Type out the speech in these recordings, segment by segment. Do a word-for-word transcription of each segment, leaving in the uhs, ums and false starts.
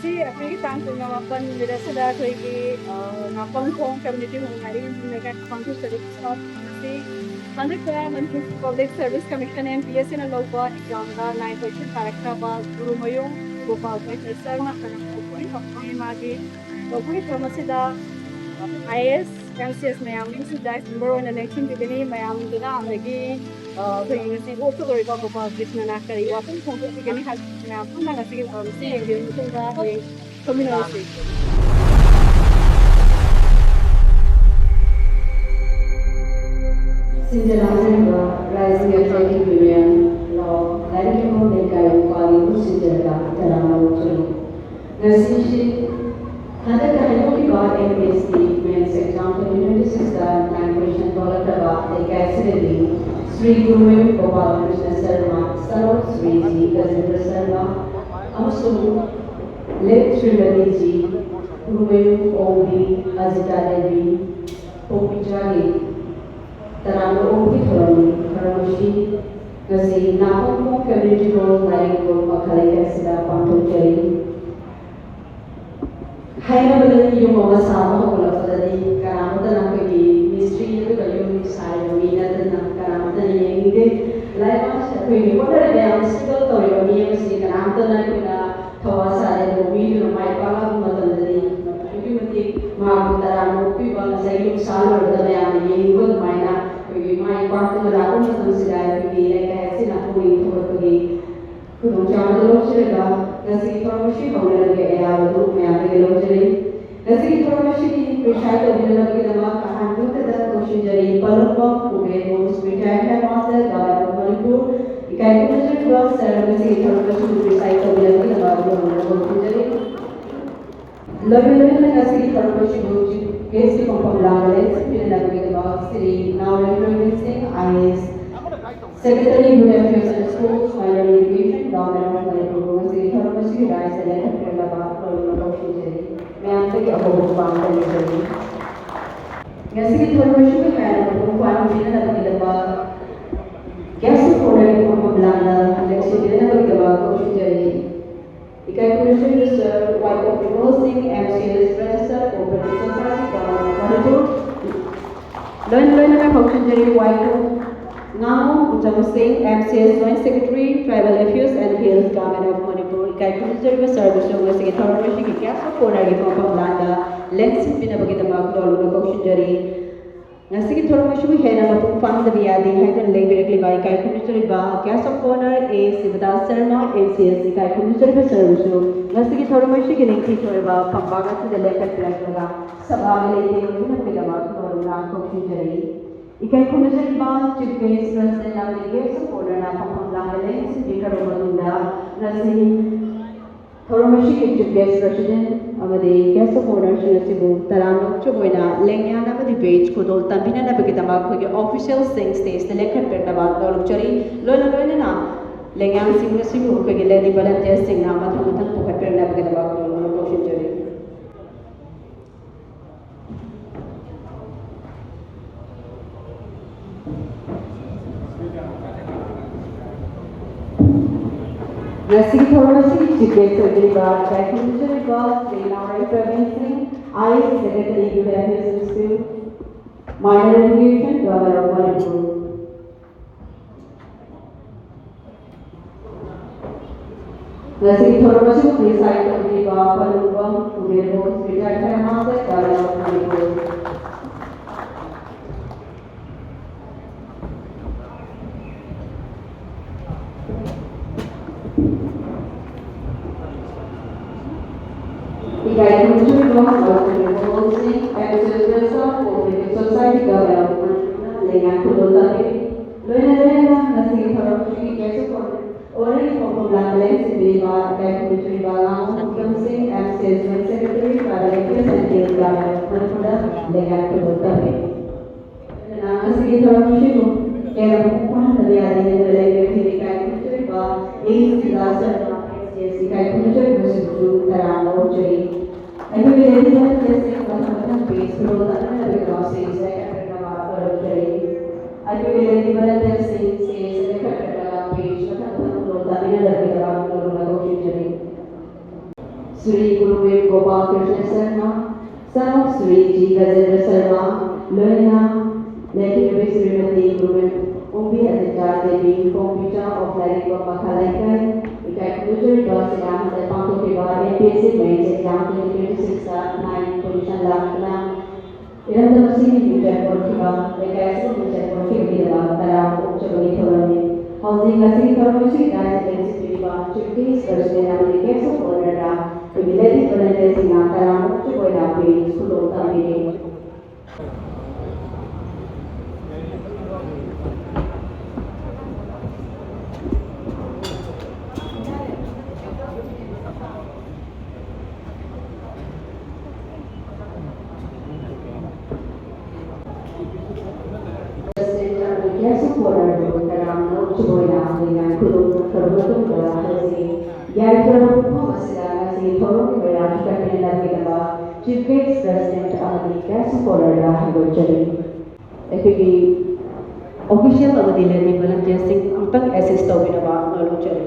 ꯁꯤ ꯑꯩꯈꯣꯏꯒꯤ ꯇꯥꯡ ꯀꯨꯟꯃꯥꯄꯟ ꯅꯨꯃꯤꯠ ꯑꯁꯤꯗ ꯑꯩꯈꯣꯏꯒꯤ, ꯑ, ꯅꯥꯄꯪꯈꯣꯡ Community Hall ꯂꯥꯏꯔꯤꯛ ꯌꯨꯝꯐꯝ ꯂꯩꯀꯥꯏ ꯅꯥꯄꯪꯈꯣꯡ ꯁꯔꯨꯛ ꯁꯣꯠ ꯑꯁꯤ ꯍꯟꯗꯛꯇ Manipur Public Service Commission, M P S C ꯅ ꯂꯧꯕ exam ꯗ nine question ꯇꯥꯔꯛꯈ꯭ꯔꯕ ꯒꯨꯔꯨꯃꯌꯨꯝ ꯒꯣꯄꯥꯜ ꯀ꯭ꯔꯤꯁꯅ ꯁꯔꯃ ꯀꯔꯝꯕ ꯃꯥꯒꯤ ꯂꯧꯕꯒꯤ ꯊꯧꯔꯝ ꯑꯁꯤꯗ I A S, M C S ꯃꯌꯥꯝꯒꯤꯁꯨ ꯗꯥꯏꯁ ꯃꯦꯝꯕꯔ ꯑꯣꯏꯅ ꯂꯦꯡꯁꯤꯟꯕꯤꯒꯅꯤ꯫ ꯃꯌꯥꯝꯗꯨꯅ ꯑꯗꯒꯤ, ꯑ, ꯑꯩꯈꯣꯏꯒꯤ ꯉꯁꯤ ꯍꯣꯁꯇꯦꯜ ꯑꯣꯏꯔꯤꯕ ꯒꯣꯄꯥꯜ ꯀ꯭ꯔꯤꯁꯅꯅ ꯀꯔꯤ ꯋꯥꯐꯝ ꯐꯣꯡꯗꯣꯛꯄꯤꯒꯅꯤ ꯍꯥꯏꯕꯁꯤ ꯃꯌꯥꯝ ꯄꯨꯟꯅ ꯉꯁꯤꯒꯤ ꯊꯧꯔꯝꯁꯤ ꯌꯦꯡꯕꯤꯔꯕ ꯃꯇꯨꯡꯗ ꯑꯩꯈꯣꯏ ꯈꯪꯃꯤꯟꯅꯔꯁꯤ꯫ ꯁꯤꯟꯖꯂꯥꯡꯖꯔꯤꯕ Rising Athletic Union ꯂꯣ ꯂꯥꯏꯔꯤꯛ ꯌꯨꯝꯐꯝ ꯂꯩꯀꯥꯏ ꯅꯨꯄꯥꯒꯤ ꯃꯍꯨꯠ ꯁꯤꯟꯖꯔꯒ ꯇꯔꯥꯃꯉꯥ ꯂꯧꯖꯔꯤ꯫ ꯉꯁꯤꯁꯤ ꯍꯟꯗꯛꯇ ꯍꯥꯏꯗꯣꯛꯈꯤꯕ M P S C Mains Exam twenty twenty six ꯇ nine question ꯊꯣꯛꯂꯛꯇꯕ ꯂꯩꯀꯥꯏ ꯑꯁꯤꯗꯒꯤ ꯁ꯭ꯔꯤ ꯒꯨꯔꯨꯃꯌꯨꯝ ꯒꯣꯄꯥꯜ ꯀ꯭ꯔꯤꯁꯅ ꯁꯔꯃ, son of ꯁ꯭ꯔꯤ ꯖꯤ ꯒꯖꯦꯟꯗ꯭ꯔ ꯁꯔꯃ, ꯑꯃꯁꯨꯡ late ꯁ꯭ꯔꯤꯃꯇꯤ ꯖꯤ ꯒꯨꯔꯨꯃꯌꯨꯝ ꯑꯣꯡꯕꯤ ꯑꯖꯤꯇꯥ ꯗꯦꯕꯤ ꯄꯣꯛꯄꯤꯆꯥꯒꯤ ꯇꯔꯥꯝꯅ ꯑꯣꯛꯄꯒꯤ ꯊꯧꯔꯝꯅꯤ꯫ ꯊꯧꯔꯝ ꯑꯁꯤ ꯉꯁꯤ ꯅꯥꯄꯪꯈꯣꯡ Community Hall ꯂꯥꯏꯔꯤꯛ ꯌꯨꯝ ꯃꯈꯥ ꯂꯩꯀꯥꯏ ꯑꯁꯤꯗ ꯄꯥꯡꯊꯣꯛꯆꯔꯤ꯫ ꯍꯥꯏꯅꯕꯗꯗꯤ ꯌꯨꯝ ꯑꯃ ꯁꯥꯕ ꯍꯧꯒꯠꯂꯛꯄꯗꯗꯤ ꯀꯅꯥꯃꯠꯇꯅ ꯑꯩꯈꯣꯏꯒꯤ ꯃꯤꯁꯇ꯭ꯔꯤ ꯑꯗꯨꯒ ꯌꯨꯝ ꯁꯥꯔꯤꯕ ꯃꯤ ꯅꯠꯇꯅ ꯀꯅꯥꯃꯠꯇꯅ ꯌꯦꯡꯅꯤꯡꯗꯦ꯫ ꯂꯥꯏꯔꯤꯛ ꯑꯃꯁꯤꯗ ꯑꯩꯈꯣꯏꯒꯤ ꯍꯣꯠꯅꯔꯤꯕ ꯌꯥꯝꯅ struggle ꯇꯧꯔꯤꯕ ꯃꯤ ꯑꯃꯁꯤ ꯀꯅꯥꯃꯠꯇꯅ ꯑꯩꯈꯣꯏꯅ ꯊꯧꯋꯥ ꯁꯥꯗꯦ꯫ ꯑꯗꯨꯕꯨ ꯃꯤꯗꯨꯅ ꯃꯥꯏ ꯄꯥꯛꯂꯛꯄ ꯃꯇꯝꯗꯗꯤ ꯑꯗꯨꯛꯀꯤ ꯃꯇꯤꯛ ꯃꯍꯥꯛꯄꯨ ꯇꯔꯥꯝꯅ ꯑꯣꯛꯄꯤꯕ, ꯉꯁꯥꯏ ꯌꯨꯝ ꯁꯥ ꯂꯣꯏꯔꯕꯗ ꯃꯌꯥꯝꯅ ꯌꯦꯡꯅꯤꯡꯕ ꯑꯗꯨꯃꯥꯏꯅ ꯑꯩꯈꯣꯏꯒꯤ ꯃꯥꯏ ꯄꯥꯛꯇꯨꯅ ꯂꯥꯛꯄ ꯃꯇꯝꯁꯤꯗ ꯑꯩꯈꯣꯏꯒꯤ ꯂꯩꯀꯥꯏ ꯑꯁꯤꯅ ꯄꯨꯛꯅꯤꯡ ꯊꯧꯒꯠꯄꯒꯤ ꯈꯨꯗꯣꯡꯆꯥꯕꯗꯨ ꯂꯧꯖꯔꯒ ꯉꯁꯤꯒꯤ ꯊꯧꯔꯝ ꯑꯁꯤ ꯍꯧꯅꯅꯕꯒꯤ ꯑꯌꯥꯕꯗꯨ ꯃꯌꯥꯝꯗꯒꯤ ꯂꯧꯖꯔꯤ꯫ ꯉꯁꯤꯒꯤ ꯊꯧꯔꯝ ꯑꯁꯤꯒꯤ preside ꯇꯧꯕꯤꯅꯕꯒꯤꯗꯃꯛ ꯑꯍꯥꯟꯕ ꯃꯛꯇꯗ ꯀꯧꯁꯤꯟꯖꯔꯤ ꯄꯂꯨꯡꯕꯝ Kuber Women's Retired Headmaster, Government of Manipur꯫ ꯏꯀꯥꯏ ꯈꯨꯝꯅꯖꯔꯤꯕ sir, ꯉꯁꯤꯒꯤ ꯊꯧꯔꯝ ꯑꯁꯤꯕꯨ preside ꯇꯧꯕꯤꯅꯕꯒꯤꯗꯃꯛ ꯂꯣꯏꯅꯃꯛ ꯀꯧꯁꯤꯟꯖꯔꯤ꯫ ꯂꯣꯏꯅ ꯂꯣꯏꯅꯅ ꯉꯁꯤꯒꯤ ꯊꯧꯔꯝ ꯑꯁꯤꯕꯨ chief guest ꯀꯤ ꯃꯐꯝ ꯂꯥꯡꯅ ꯂꯦꯡꯁꯤꯟꯕꯤꯅꯕꯒꯤꯗꯃꯛ ꯁ꯭ꯔꯤ ꯅꯥꯎꯔꯦꯝ ꯔꯣꯕꯤꯟ ꯁꯤꯡ, I A S, Secretary, Women Affairs and Sports, Minor Education, Government of Manipur, ꯉꯁꯤꯒꯤ ꯊꯧꯔꯝ ꯑꯁꯤꯒꯤ dais ꯇ ꯂꯦꯡꯈꯠꯄꯤꯔꯛꯅꯕ ꯂꯣꯏꯅꯃꯛ ꯀꯧꯁꯤꯟꯖꯔꯤ꯫ ꯃꯌꯥꯝꯗꯒꯤ ꯑꯍꯧꯕ ꯈꯨꯄꯥꯡ ꯇꯝꯖꯔꯤ꯫ ꯉꯁꯤꯒꯤ ꯊꯧꯔꯝ ꯑꯁꯤꯕꯨ ꯍꯦꯟꯅ ꯃꯄꯨꯡ ꯐꯥꯅ ꯄꯤꯅꯅꯕꯒꯤꯗꯃꯛ guest of honour ꯒꯤ ꯃꯐꯝ ꯂꯥꯡꯅ ꯂꯦꯡꯁꯤꯟꯕꯤꯅꯅꯕꯒꯤꯗꯃꯛ ꯀꯧꯁꯤꯟꯖꯔꯤ꯫ Congratulations, Mister Waiko Bimol Singh, M C S, Registered Cooperative Society, Government of Manipur. ꯂꯣꯏꯅ ꯂꯣꯏꯅꯅ ꯀꯧꯁꯤꯟꯖꯔꯤ ꯋꯥꯏꯈꯣ ꯉꯥꯉꯣꯝ ꯎꯆꯝ ꯁꯤꯡ, M C S, Joint Secretary, Tribal Affairs and Hills, Government of Manipur꯫ ꯏꯀꯥꯏ ꯈꯨꯝꯅꯖꯔꯤꯕ ꯁꯔꯕꯨꯁꯨ ꯉꯁꯤꯒꯤ ꯊꯧꯔꯝ ꯑꯁꯤꯒꯤ guest of honourꯒꯤ ꯐꯝꯐꯝ ꯂꯥꯡꯗ ꯂꯦꯡꯁꯤꯟꯕꯤꯅꯕꯒꯤꯗꯃꯛ ꯂꯣꯜꯂꯨꯅ ꯀꯧꯁꯤꯟꯖꯔꯤ꯫ ꯉꯁꯤꯒꯤ ꯊꯧꯔꯝ ꯑꯁꯤꯕꯨ ꯍꯦꯟꯅ ꯃꯄꯨꯡ ꯐꯥꯍꯟꯗꯕ ꯌꯥꯗꯦ ꯍꯥꯏꯗꯨꯅ ꯂꯦꯡꯕꯤꯔꯛꯂꯤꯕ ꯏꯀꯥꯏ ꯈꯨꯝꯅꯖꯔꯤꯕ guest of honour A ꯁꯤꯕꯗꯥꯁ Sharma, M C S, ꯏꯀꯥꯏ ꯈꯨꯝꯅꯖꯔꯤꯕ ꯁꯔꯕꯨꯁꯨ ꯉꯁꯤꯒꯤ ꯊꯧꯔꯝ ꯑꯁꯤꯒꯤ ꯅꯤꯡꯊꯤꯊꯣꯏꯕ ꯐꯝꯕꯥꯛ ꯑꯁꯤꯗ ꯂꯦꯡꯈꯠꯄꯤꯔꯛꯂꯒ ꯁꯚꯥꯒꯤ ꯂꯩꯇꯦꯡ ꯑꯣꯏꯅꯕꯒꯤꯗꯃꯛ ꯂꯣꯜꯂꯨꯅ ꯀꯧꯁꯤꯟꯖꯔꯤ꯫ ꯏꯀꯥꯏ ꯈꯨꯝꯅꯖꯔꯤꯕ Chief Guest President ꯑꯃꯗꯤ guest of honourꯅ ꯐꯝꯐꯝ ꯂꯥꯡꯗ ꯂꯦꯡꯁꯤꯟꯕꯤꯈ꯭ꯔꯕ ꯃꯇꯨꯡꯗ, ꯉꯁꯤ ꯊꯧꯔꯝ ꯑꯁꯤꯒꯤ Chief Guest President ꯑꯃꯗꯤ guest of honourꯁꯤꯡ ꯑꯁꯤꯕꯨ ꯇꯔꯥꯝꯅ ꯑꯣꯛꯆꯕ ꯑꯣꯏꯅ ꯂꯦꯡꯌꯥꯟ ꯑꯃꯗꯤ badge ꯈꯨꯗꯣꯜ ꯇꯝꯕꯤꯅꯅꯕꯒꯤꯗꯃꯛ ꯑꯩꯈꯣꯏꯒꯤ officialꯁꯤꯡ stageꯇ ꯂꯦꯡꯈꯠꯄꯤꯔꯛꯅꯕ ꯂꯧꯔꯛꯆꯔꯤ꯫ ꯂꯣꯏꯅ ꯂꯣꯏꯅꯅ ꯂꯦꯡꯌꯥꯟꯁꯤꯡ ꯑꯁꯤꯕꯨ ꯑꯩꯈꯣꯏꯒꯤ lady volunteerꯁꯤꯡꯅ ꯃꯊꯪ ꯃꯊꯪ ꯄꯨꯈꯠꯄꯤꯔꯛꯅꯕꯒꯤꯗꯃꯛ ꯂꯣꯜꯂꯨꯅ ꯀꯧꯁꯤꯟꯖꯔꯤ꯫ ꯉꯁꯤꯒꯤ ꯊꯧꯔꯝ ꯑꯁꯤꯒꯤ Chief Guest ꯑꯣꯏꯕꯤꯔꯤꯕ ꯏꯀꯥꯏ ꯈꯨꯝꯅꯖꯔꯤꯕ ꯁ꯭ꯔꯤ ꯅꯥꯎꯔꯦꯝ ꯄ꯭ꯔꯕꯤꯟ ꯁꯤꯡ, I A S Secretary, Youth Affairs Institute, Minor Education, Government of Manipur꯫ ꯉꯁꯤꯒꯤ ꯊꯧꯔꯝ ꯑꯁꯤꯕꯨ preside ꯇꯧꯕꯤꯔꯤꯕ ꯄꯟꯂꯨꯡꯕꯝ Kuber Bose, retired headmaster, Government of Manipur꯫ ꯏꯀꯥꯏ ꯈꯨꯝꯅꯖꯔꯤꯕ ꯂꯧꯁꯤꯡ, M C S, Cooperative Society, Government of Manipur ꯅ ꯂꯩꯉꯥꯛ ꯈꯨꯗꯣꯜ ꯇꯝꯕꯤ꯫ ꯂꯣꯏꯅ ꯂꯣꯏꯅꯅ ꯉꯁꯤꯒꯤ ꯊꯧꯔꯝ ꯑꯁꯤꯒꯤ guest of honour ꯑꯣꯏꯅ ꯐꯝꯐꯝ ꯂꯥꯡꯗ ꯂꯦꯡꯁꯤꯟꯕꯤꯔꯤꯕ ꯏꯀꯥꯏ ꯈꯨꯝꯅꯖꯔꯤꯕ ꯉꯥꯉꯣꯝ ꯎꯇꯝ ꯁꯤꯡ, M C S, Joint Secretary, Tribal Affairs and Hills, Government of Manipur ꯗ ꯂꯩꯉꯥꯛ ꯈꯨꯗꯣꯜ ꯇꯝꯕꯤ꯫ ꯉꯁꯤꯒꯤ ꯊꯧꯔꯝ ꯑꯁꯤꯕꯨ ꯍꯦꯟꯅ ꯃꯄꯨꯡ ꯐꯥꯍꯟꯗꯕ ꯌꯥꯗꯦ ꯍꯥꯏꯗꯨꯅ ꯂꯩꯉꯥꯛꯀꯤ ꯏꯀꯥꯏ ꯈꯨꯝꯅꯖꯔꯤꯕ A C Das Sharma, M C S, ꯏꯀꯥꯏ ꯈꯨꯝꯅꯖꯔꯤꯕꯁꯤꯡꯕꯨꯁꯨ ꯇꯔꯥꯝꯅ ꯑꯣꯛꯆꯔꯤ꯫ ꯑꯩꯈꯣꯏꯒꯤ ladies and gentlemen, ꯃꯊꯪ ꯃꯊꯪ badge ꯈꯨꯗꯣꯜ ꯇꯝꯅꯅꯕꯒꯤꯗꯃꯛ stage ꯗ ꯂꯦꯡꯈꯠꯄꯤꯔꯛꯅꯕ ꯂꯧꯔꯛꯆꯔꯤ꯫ ꯑꯩꯈꯣꯏꯒꯤ lady volunteer ꯁꯤꯡ stage ꯗ ꯂꯦꯡꯈꯠꯄꯤꯔꯛꯂꯒ badge ꯃꯊꯪ ꯃꯊꯪ ꯈꯨꯗꯣꯜ ꯇꯝꯕꯤꯅꯅꯕꯒꯤꯗꯃꯛ ꯂꯣꯜꯂꯨꯅ ꯀꯧꯁꯤꯟꯖꯔꯤ꯫ Sri Guruven Gopal Krishna Sharma, son of Sri G Gajendra Sharma, ꯂꯣꯏꯅꯅ ꯂꯩꯈꯤꯗ꯭ꯔꯕꯤ ꯁ꯭ꯔꯤꯃꯇꯤ ꯒꯨꯔꯨꯕꯦꯟ ꯑꯣꯡꯕꯤ ꯑꯗꯤꯇ꯭ꯌ ꯗꯦꯕꯤ ꯄꯣꯡꯕꯤꯆꯥ of ꯂꯥꯏꯔꯤꯛꯄꯝ ꯃꯈꯥ ꯂꯩꯀꯥꯏ, ꯏꯀꯥꯏ ꯈꯨꯝꯅꯖꯔꯤꯕ ꯑꯁꯤꯅ ꯍꯟꯗꯛ ꯄꯥꯡꯊꯣꯛꯈꯤꯕ M P S C mains exam twenty twenty six ꯇ ninth position ꯂꯥꯛꯇꯨꯅ ꯏꯔꯝꯗꯝ ꯑꯁꯤꯒꯤ ꯃꯤꯡꯆꯠ ꯑꯣꯟꯈꯤꯕ, ꯂꯩꯀꯥꯏ ꯑꯁꯤꯒꯤ ꯃꯤꯡꯆꯠ ꯑꯣꯟꯈꯤꯕꯒꯤꯗꯃꯛ ꯇꯔꯥꯝꯅ ꯑꯣꯛꯆꯕꯒꯤ ꯊꯧꯔꯝꯅꯤ꯫ ꯍꯧꯖꯤꯛ ꯉꯁꯤꯒꯤ ꯊꯧꯔꯝ ꯑꯁꯤꯒꯤ ꯗꯥꯏꯁꯇ ꯂꯦꯡꯁꯤꯟꯕꯤꯔꯤꯕ Chief Guest President ꯑꯃꯗꯤ Guest of Honourꯗ ꯑꯩꯈꯣꯏꯒꯤ ladies volunteerꯁꯤꯡꯅ ꯇꯔꯥꯝꯅ ꯑꯣꯛꯆꯕ ꯑꯣꯏꯅ ꯑꯩꯈꯣꯏꯒꯤ ꯈꯨꯗꯣꯜ ꯇꯝꯕꯤꯔꯤ꯫ President ꯑꯃꯗꯤ Guest of Honourꯕꯨ ꯇꯔꯥꯝꯅ ꯑꯣꯛꯆꯕ ꯑꯣꯏꯅ ꯑꯩꯈꯣꯏꯅ ꯈꯨꯗꯣꯜ ꯇꯝꯈ꯭ꯔꯕ ꯃꯇꯨꯡꯗ ꯍꯧꯖꯤꯛ ꯌꯥꯏꯐꯔꯕ ꯃꯐꯝ ꯑꯁꯤꯗ ꯉꯁꯤ ꯊꯧꯔꯝꯒꯤ ꯃꯩꯔꯥ ꯆꯤꯡꯈꯠꯃꯤꯟꯅꯅꯕꯒꯤꯗꯃꯛ Chief Guest President ꯑꯃꯗꯤ Guest of Honourꯗ ꯍꯧꯗꯣꯛꯆꯔꯤ꯫ ꯑꯩꯈꯣꯏꯒꯤ official ꯑꯃꯗꯤ ladies volunteerꯁꯤꯡ ꯑꯃꯨꯛꯇꯪ assist ꯇꯧꯕꯤꯅꯕ ꯅꯣꯜꯂꯨꯛꯆꯔꯤ꯫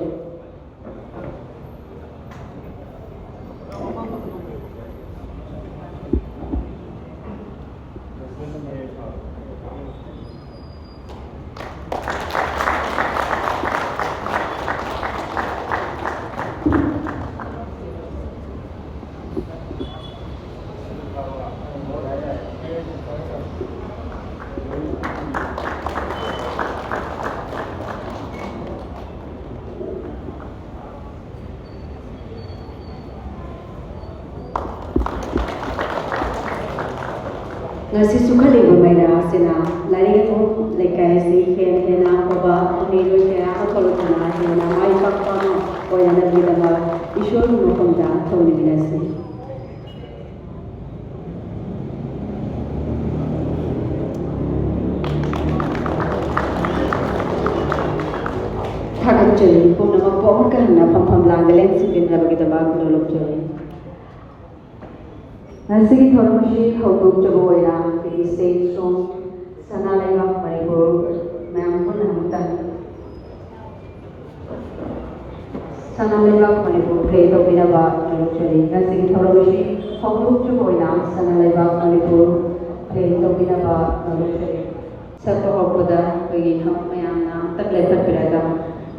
ꯉꯁꯤ ꯆꯤꯡꯈꯠꯂꯤꯕ ꯃꯩꯔꯥ ꯑꯁꯤꯅ ꯂꯥꯏꯔꯤꯛ ꯑꯃ ꯂꯩꯀꯥꯏ ꯑꯁꯤ ꯍꯦꯟꯅ ꯍꯦꯟꯅ ꯑꯐꯕ ꯃꯍꯩꯔꯣꯏ ꯀꯌꯥ ꯑꯃ ꯊꯣꯛꯂꯛꯇꯨꯅ ꯍꯦꯟꯅ ꯃꯥꯏ ꯄꯥꯛꯄ ꯑꯃ ꯑꯣꯏꯅꯅꯕꯒꯤꯗꯃꯛ ꯏꯁꯣꯔꯒꯤ ꯃꯐꯝꯗ ꯊꯧꯅꯤꯃꯤꯟꯅꯁꯤ꯫ ꯊꯥꯒꯠꯆꯔꯤ꯫ ꯄꯨꯝꯅꯃꯛꯄꯨ ꯑꯃꯨꯛꯀ ꯍꯟꯅ ꯐꯝꯐꯝ ꯂꯥꯡꯗ ꯂꯦꯡꯁꯤꯟꯕꯤꯅꯕꯒꯤꯗꯃꯛ ꯅꯣꯜꯂꯨꯛꯆꯔꯤ꯫ ꯉꯁꯤꯒꯤ ꯊꯧꯔꯝ ꯑꯁꯤ ꯍꯧꯗꯣꯛꯆꯕ ꯑꯣꯏꯅ ꯑꯩꯈꯣꯏꯒꯤ state song ꯁꯅꯥ ꯂꯩꯕꯥꯛ ꯃꯅꯤꯄꯨꯔ ꯃꯌꯥꯝ ꯄꯨꯟꯅ ꯑꯃꯨꯛꯇꯪ ꯁꯅꯥ ꯂꯩꯕꯥꯛ ꯃꯅꯤꯄꯨꯔ play ꯇꯧꯕꯤꯅꯕ ꯂꯧꯖꯔꯤ꯫ ꯉꯁꯤꯒꯤ ꯊꯧꯔꯝ ꯑꯁꯤ ꯍꯧꯗꯣꯛꯆꯕ ꯑꯣꯏꯅ ꯁꯅꯥ ꯂꯩꯕꯥꯛ ꯃꯅꯤꯄꯨꯔ ꯄ꯭ꯂꯦ ꯇꯧꯕꯤꯅꯕ ꯂꯧꯖꯔꯤ꯫ ꯁꯛꯄ ꯍꯧꯔꯛꯄꯗ ꯑꯩꯈꯣꯏꯒꯤ ꯊꯧꯔꯝ ꯃꯌꯥꯝꯅ ꯑꯃꯨꯛꯇꯪ ꯂꯦꯞꯈꯠꯄꯤꯔꯒ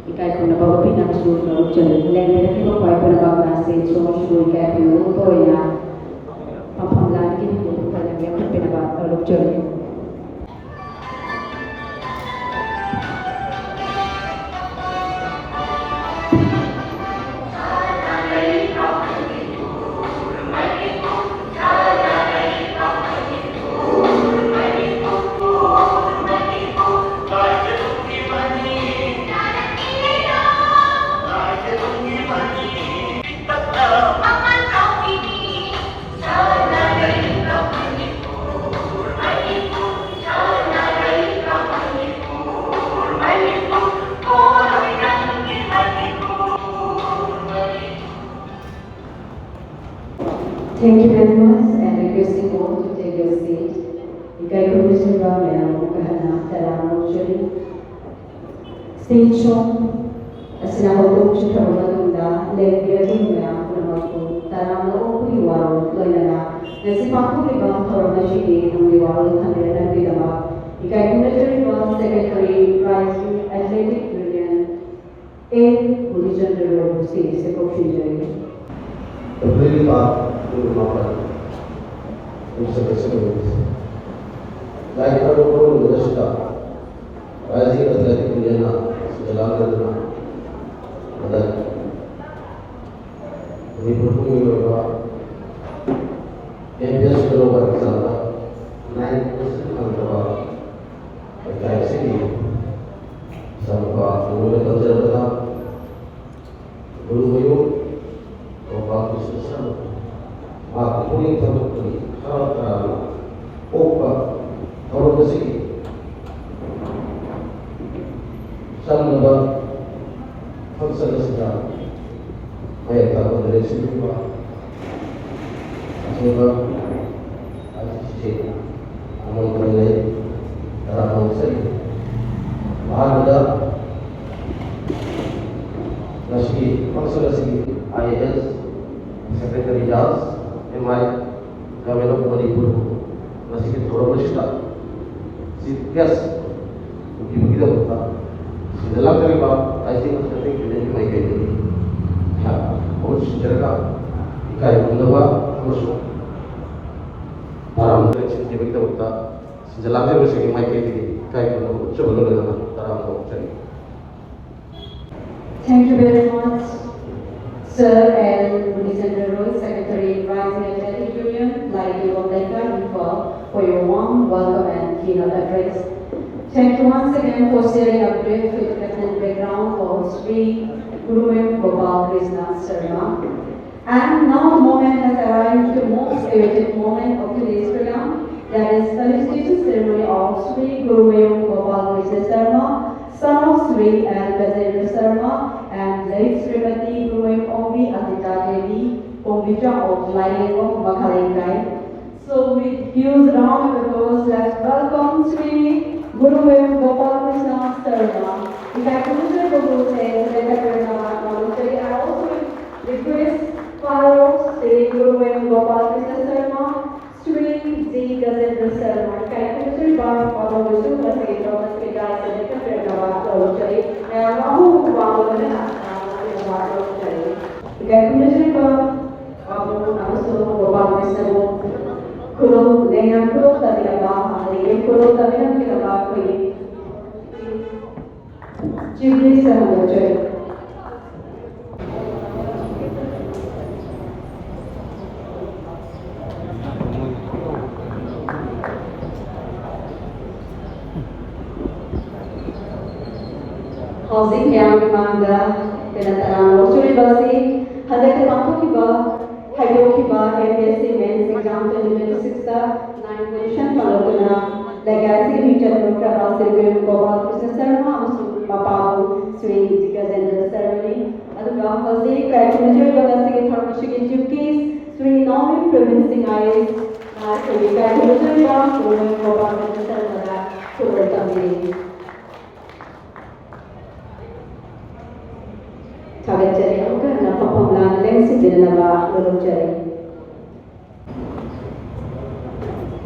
ꯏꯀꯥꯏ ꯈꯨꯝꯅꯕ ꯎꯠꯄꯤꯅꯕꯁꯨ ꯂꯧꯖꯔꯤ꯫ ꯂꯦꯡꯕꯤꯔꯛꯂꯤꯕ ꯈ꯭ꯋꯥꯏ ꯄꯨꯝꯅꯃꯛ ꯉꯁꯤ ꯁꯣꯝꯁꯨ ꯏꯀꯥꯏ ꯈꯨꯝꯅꯕ ꯎꯠꯄ ꯑꯣꯏꯅ ꯃꯐꯝ ꯂꯥꯟꯒꯤ ꯈꯨꯗꯣꯡꯊꯤꯕ ꯂꯧꯈꯠꯄꯤꯅꯕ ꯂꯧꯖꯔꯤ꯫ Thank you very much and requesting all to take your seat. ꯏꯀꯥꯏ ꯈꯨꯝꯅꯖꯕ ꯃꯌꯥꯝ ꯑꯃꯨꯛꯀ ꯍꯟꯅ ꯇꯔꯥꯝꯅ ꯑꯣꯛꯆꯔꯤ꯫ Stage show ꯑꯁꯤꯅ ꯍꯧꯗꯣꯛꯆꯈ꯭ꯔꯕ ꯃꯇꯨꯡꯗ ꯂꯦꯡꯕꯤꯔꯛꯂꯤꯕ ꯃꯌꯥꯝ ꯄꯨꯝꯅꯃꯛꯄꯨ ꯇꯔꯥꯝꯅ ꯑꯣꯛꯄꯒꯤ ꯋꯥꯔꯣꯜ ꯂꯣꯏꯅꯅ ꯉꯁꯤ ꯄꯥꯡꯊꯣꯛꯂꯤꯕ ꯊꯧꯔꯝ ꯑꯁꯤꯒꯤ ꯇꯨꯡꯒꯤ ꯋꯥꯔꯣꯜ ꯊꯝꯕꯤꯔꯛꯅꯕꯒꯤꯗꯃꯛ ꯏꯀꯥꯏ ꯈꯨꯝꯅꯖꯔꯤꯕ Secretary Raijya Athletic Union A ꯃꯨꯅꯤꯆꯟꯗ꯭ꯔ ꯂꯣꯏꯕꯨ stage ꯇ ꯀꯧꯁꯤꯟꯖꯔꯤ꯫ February ꯇꯥꯡ ꯀꯨꯟꯃꯥꯄꯟ, ꯌꯨꯝꯁꯀꯩꯁ ꯅꯨꯃꯤꯠ꯫ ꯂꯥꯏ ꯈꯨꯔꯨꯝꯕ ꯈꯨꯔꯨꯝꯕꯗ ꯁꯤꯗ Raijya Athletic Union ꯅ ꯁꯤꯗ ꯂꯥꯛꯂꯗꯨꯅ ꯍꯟꯗꯛ Manipur ꯄꯨꯝꯃꯤꯕ M P S global exam ꯗ ninety percent ꯐꯪꯗꯕ ꯂꯩꯀꯥꯏ ꯑꯁꯤꯒꯤ ꯏꯆꯥꯅꯨꯄꯥ ꯅꯉꯣꯟꯗ ꯇꯝꯖꯔꯛꯄꯗ ꯒꯨꯔꯨ ꯃꯌꯨꯝ ꯒꯣꯄꯥꯜ ꯀ꯭ꯔꯤꯁꯅ ꯁꯔꯃ ꯃꯍꯥꯛꯀꯤ ꯄꯨꯛꯅꯤꯡ ꯊꯧꯒꯠꯄꯒꯤ ꯈꯔ ꯈꯔ ꯑꯣꯛꯄ ꯊꯧꯔꯝ ꯑꯁꯤꯒꯤ ꯆꯪꯂꯕ ꯐꯪꯁꯟ ꯑꯁꯤꯗ ꯃꯌꯦꯛ ꯇꯥꯕ ꯂꯩꯔꯦꯛꯁꯤꯡ ꯄꯤꯕ ꯑꯊꯣꯏꯕ ꯑꯥꯔꯇꯤꯁꯁꯤꯡ ꯑꯃꯃꯝ ꯂꯩ꯫ ꯇꯔꯥ ꯇꯔꯨꯛ ꯆꯠꯂꯤ꯫ ꯑꯍꯥꯟꯕꯗ ꯉꯁꯤꯒꯤ ꯐꯪꯁꯟ ꯑꯁꯤꯒꯤ I A S Secretary General, M I, Government of Manipur, ꯉꯁꯤꯒꯤ ꯊꯧꯔꯝ ꯑꯁꯤꯗ Chief Guest ꯑꯣꯏꯕꯤꯕꯒꯤꯗꯃꯛꯇ ꯁꯤꯗ ꯂꯥꯛꯆꯔꯤꯕ ꯇꯥꯏꯁꯤꯡ ꯑꯃꯁꯨꯡ ꯇꯦꯡ ꯌꯨꯅꯤꯌꯟꯒꯤ ꯃꯥꯏꯀꯩꯗꯒꯤ ꯑꯩꯍꯥꯛ ꯃꯍꯨꯠ ꯁꯤꯟꯖꯔꯒ ꯏꯀꯥꯏ ꯈꯨꯝꯅꯕ ꯑꯃꯁꯨꯡ ꯇꯔꯥꯝꯅ ꯁꯤꯟꯖꯕꯒꯤꯗꯃꯛꯇ ꯁꯤꯗ ꯂꯥꯛꯆꯔꯤꯕꯁꯤꯡꯒꯤ ꯃꯥꯏꯀꯩꯗꯒꯤ ꯏꯀꯥꯏ ꯈꯨꯝꯅꯕ ꯎꯠꯆꯕ ꯂꯣꯏꯔꯒ ꯇꯔꯥꯝꯅ ꯑꯣꯛꯆꯔꯤ꯫ Thank you very much, Sir L Munisendra Roy, Secretary, Rising Athletic Union, Laiki Wamlaika, Imphal, for your warm welcome and keynote address. Thank you once again for sharing a brief introduction and background of Sri Gurumem Gopal Krishna Sharma. And now the moment has arrived, the most awaited moment of today's program, that is felicitation ceremony of Sri Gurumem Gopal Krishna Sharma, son of Sri L Gajendra Sharma and late Srimati Gurumem Ombi Adita Devi, Ombichang of Lailengong Makhalengai. So with huge round of applause, let's welcome Sri Gurumem Gopal Krishna Sharma. If I could say, I also request Father of Sri Gurumem Gopal Krishna Sharma, Sri G Gajendra Sharma, ꯏꯀꯥꯏ ꯈꯨꯝꯅꯖꯔꯤꯕ ꯄꯥꯕꯨꯡ ꯃꯁꯨ ꯃꯁꯤꯒꯤ ꯊꯧꯔꯝ ꯑꯁꯤꯒꯤ ꯗꯥꯏꯁꯇ ꯂꯦꯞꯍꯟꯕꯤꯔꯛꯅꯕ ꯂꯧꯖꯔꯤ꯫ ꯃꯌꯥꯝ ꯑꯍꯨꯝ ꯈꯨꯕꯥꯛ ꯂꯣꯏꯅꯅ ꯂꯥꯛꯄꯤꯔꯛꯅꯕ ꯂꯧꯖꯔꯤ꯫ ꯏꯀꯥꯏ ꯈꯨꯝꯅꯖꯔꯤꯕ ꯄꯥꯕꯨꯡ ꯑꯃꯁꯨꯡ ꯒꯣꯄꯥꯜ ꯀ꯭ꯔꯤꯁꯅꯕꯨ ꯈꯨꯗꯣꯜ ꯂꯦꯡꯅ ꯈꯨꯗꯣꯜ ꯇꯝꯕꯤꯔꯕ, ꯑꯃꯗꯤ ꯈꯨꯗꯣꯜ ꯇꯝꯕꯤꯔꯝꯕꯤꯔꯕ ꯑꯩꯈꯣꯏꯒꯤ Chief Minister ꯍꯟꯗꯣꯛꯆꯔꯤ꯫ ꯍꯧꯖꯤꯛ ꯃꯌꯥꯝꯒꯤ ꯃꯥꯡꯗ ꯑꯩꯈꯣꯏꯅ ꯇꯔꯥꯝꯅ ꯑꯣꯛꯆꯔꯤꯕ ꯑꯁꯤ ꯍꯟꯗꯛꯇ ꯄꯥꯡꯊꯣꯛꯈꯤꯕ, ꯍꯥꯏꯗꯣꯛꯈꯤꯕ M P S C Mains Exam twenty twenty-six ꯇ ninth position ꯐꯪꯂꯛꯇꯨꯅ ꯂꯩꯀꯥꯏ ꯑꯁꯤꯒꯤ ꯃꯤꯡꯆꯠ ꯄꯨꯔꯛꯈ꯭ꯔꯕ ꯁ꯭ꯔꯤ ꯒꯣꯄꯥꯜ ꯀ꯭ꯔꯤꯁꯅ ꯁꯔꯃ ꯑꯃꯁꯨꯡ ꯃꯄꯥꯕꯨ ꯁ꯭ꯔꯤ ꯖꯤꯒꯖꯦꯟꯗ꯭ꯔ ꯁꯔꯃꯅꯤ꯫ ꯑꯗꯨꯒ ꯍꯧꯖꯤꯛ ꯀꯥꯏꯀꯨꯝꯖꯔꯤꯕ ꯉꯁꯤꯒꯤ ꯊꯧꯔꯝ ꯑꯁꯤꯒꯤ chief guest ꯁ꯭ꯔꯤ ꯅꯥꯎꯃꯤ ꯄ꯭ꯔꯕꯤꯟ ꯁꯤꯡ I A S, ꯑꯩꯈꯣꯏꯒꯤ ꯀꯥꯏꯀꯨꯝꯖꯔꯤꯕ ꯒꯣꯄꯥꯜ ꯀ꯭ꯔꯤꯁꯅ ꯁꯔꯃꯗ ꯈꯨꯗꯣꯜ ꯇꯝꯕꯤꯔꯤ꯫ ꯊꯥꯒꯠꯆꯔꯤ꯫ ꯑꯃꯨꯛꯀ ꯍꯟꯅ ꯐꯝꯐꯝ ꯂꯥꯡꯅ ꯂꯦꯡꯁꯤꯟꯕꯤꯅꯅꯕ ꯈꯨꯔꯨꯝꯖꯔꯤ꯫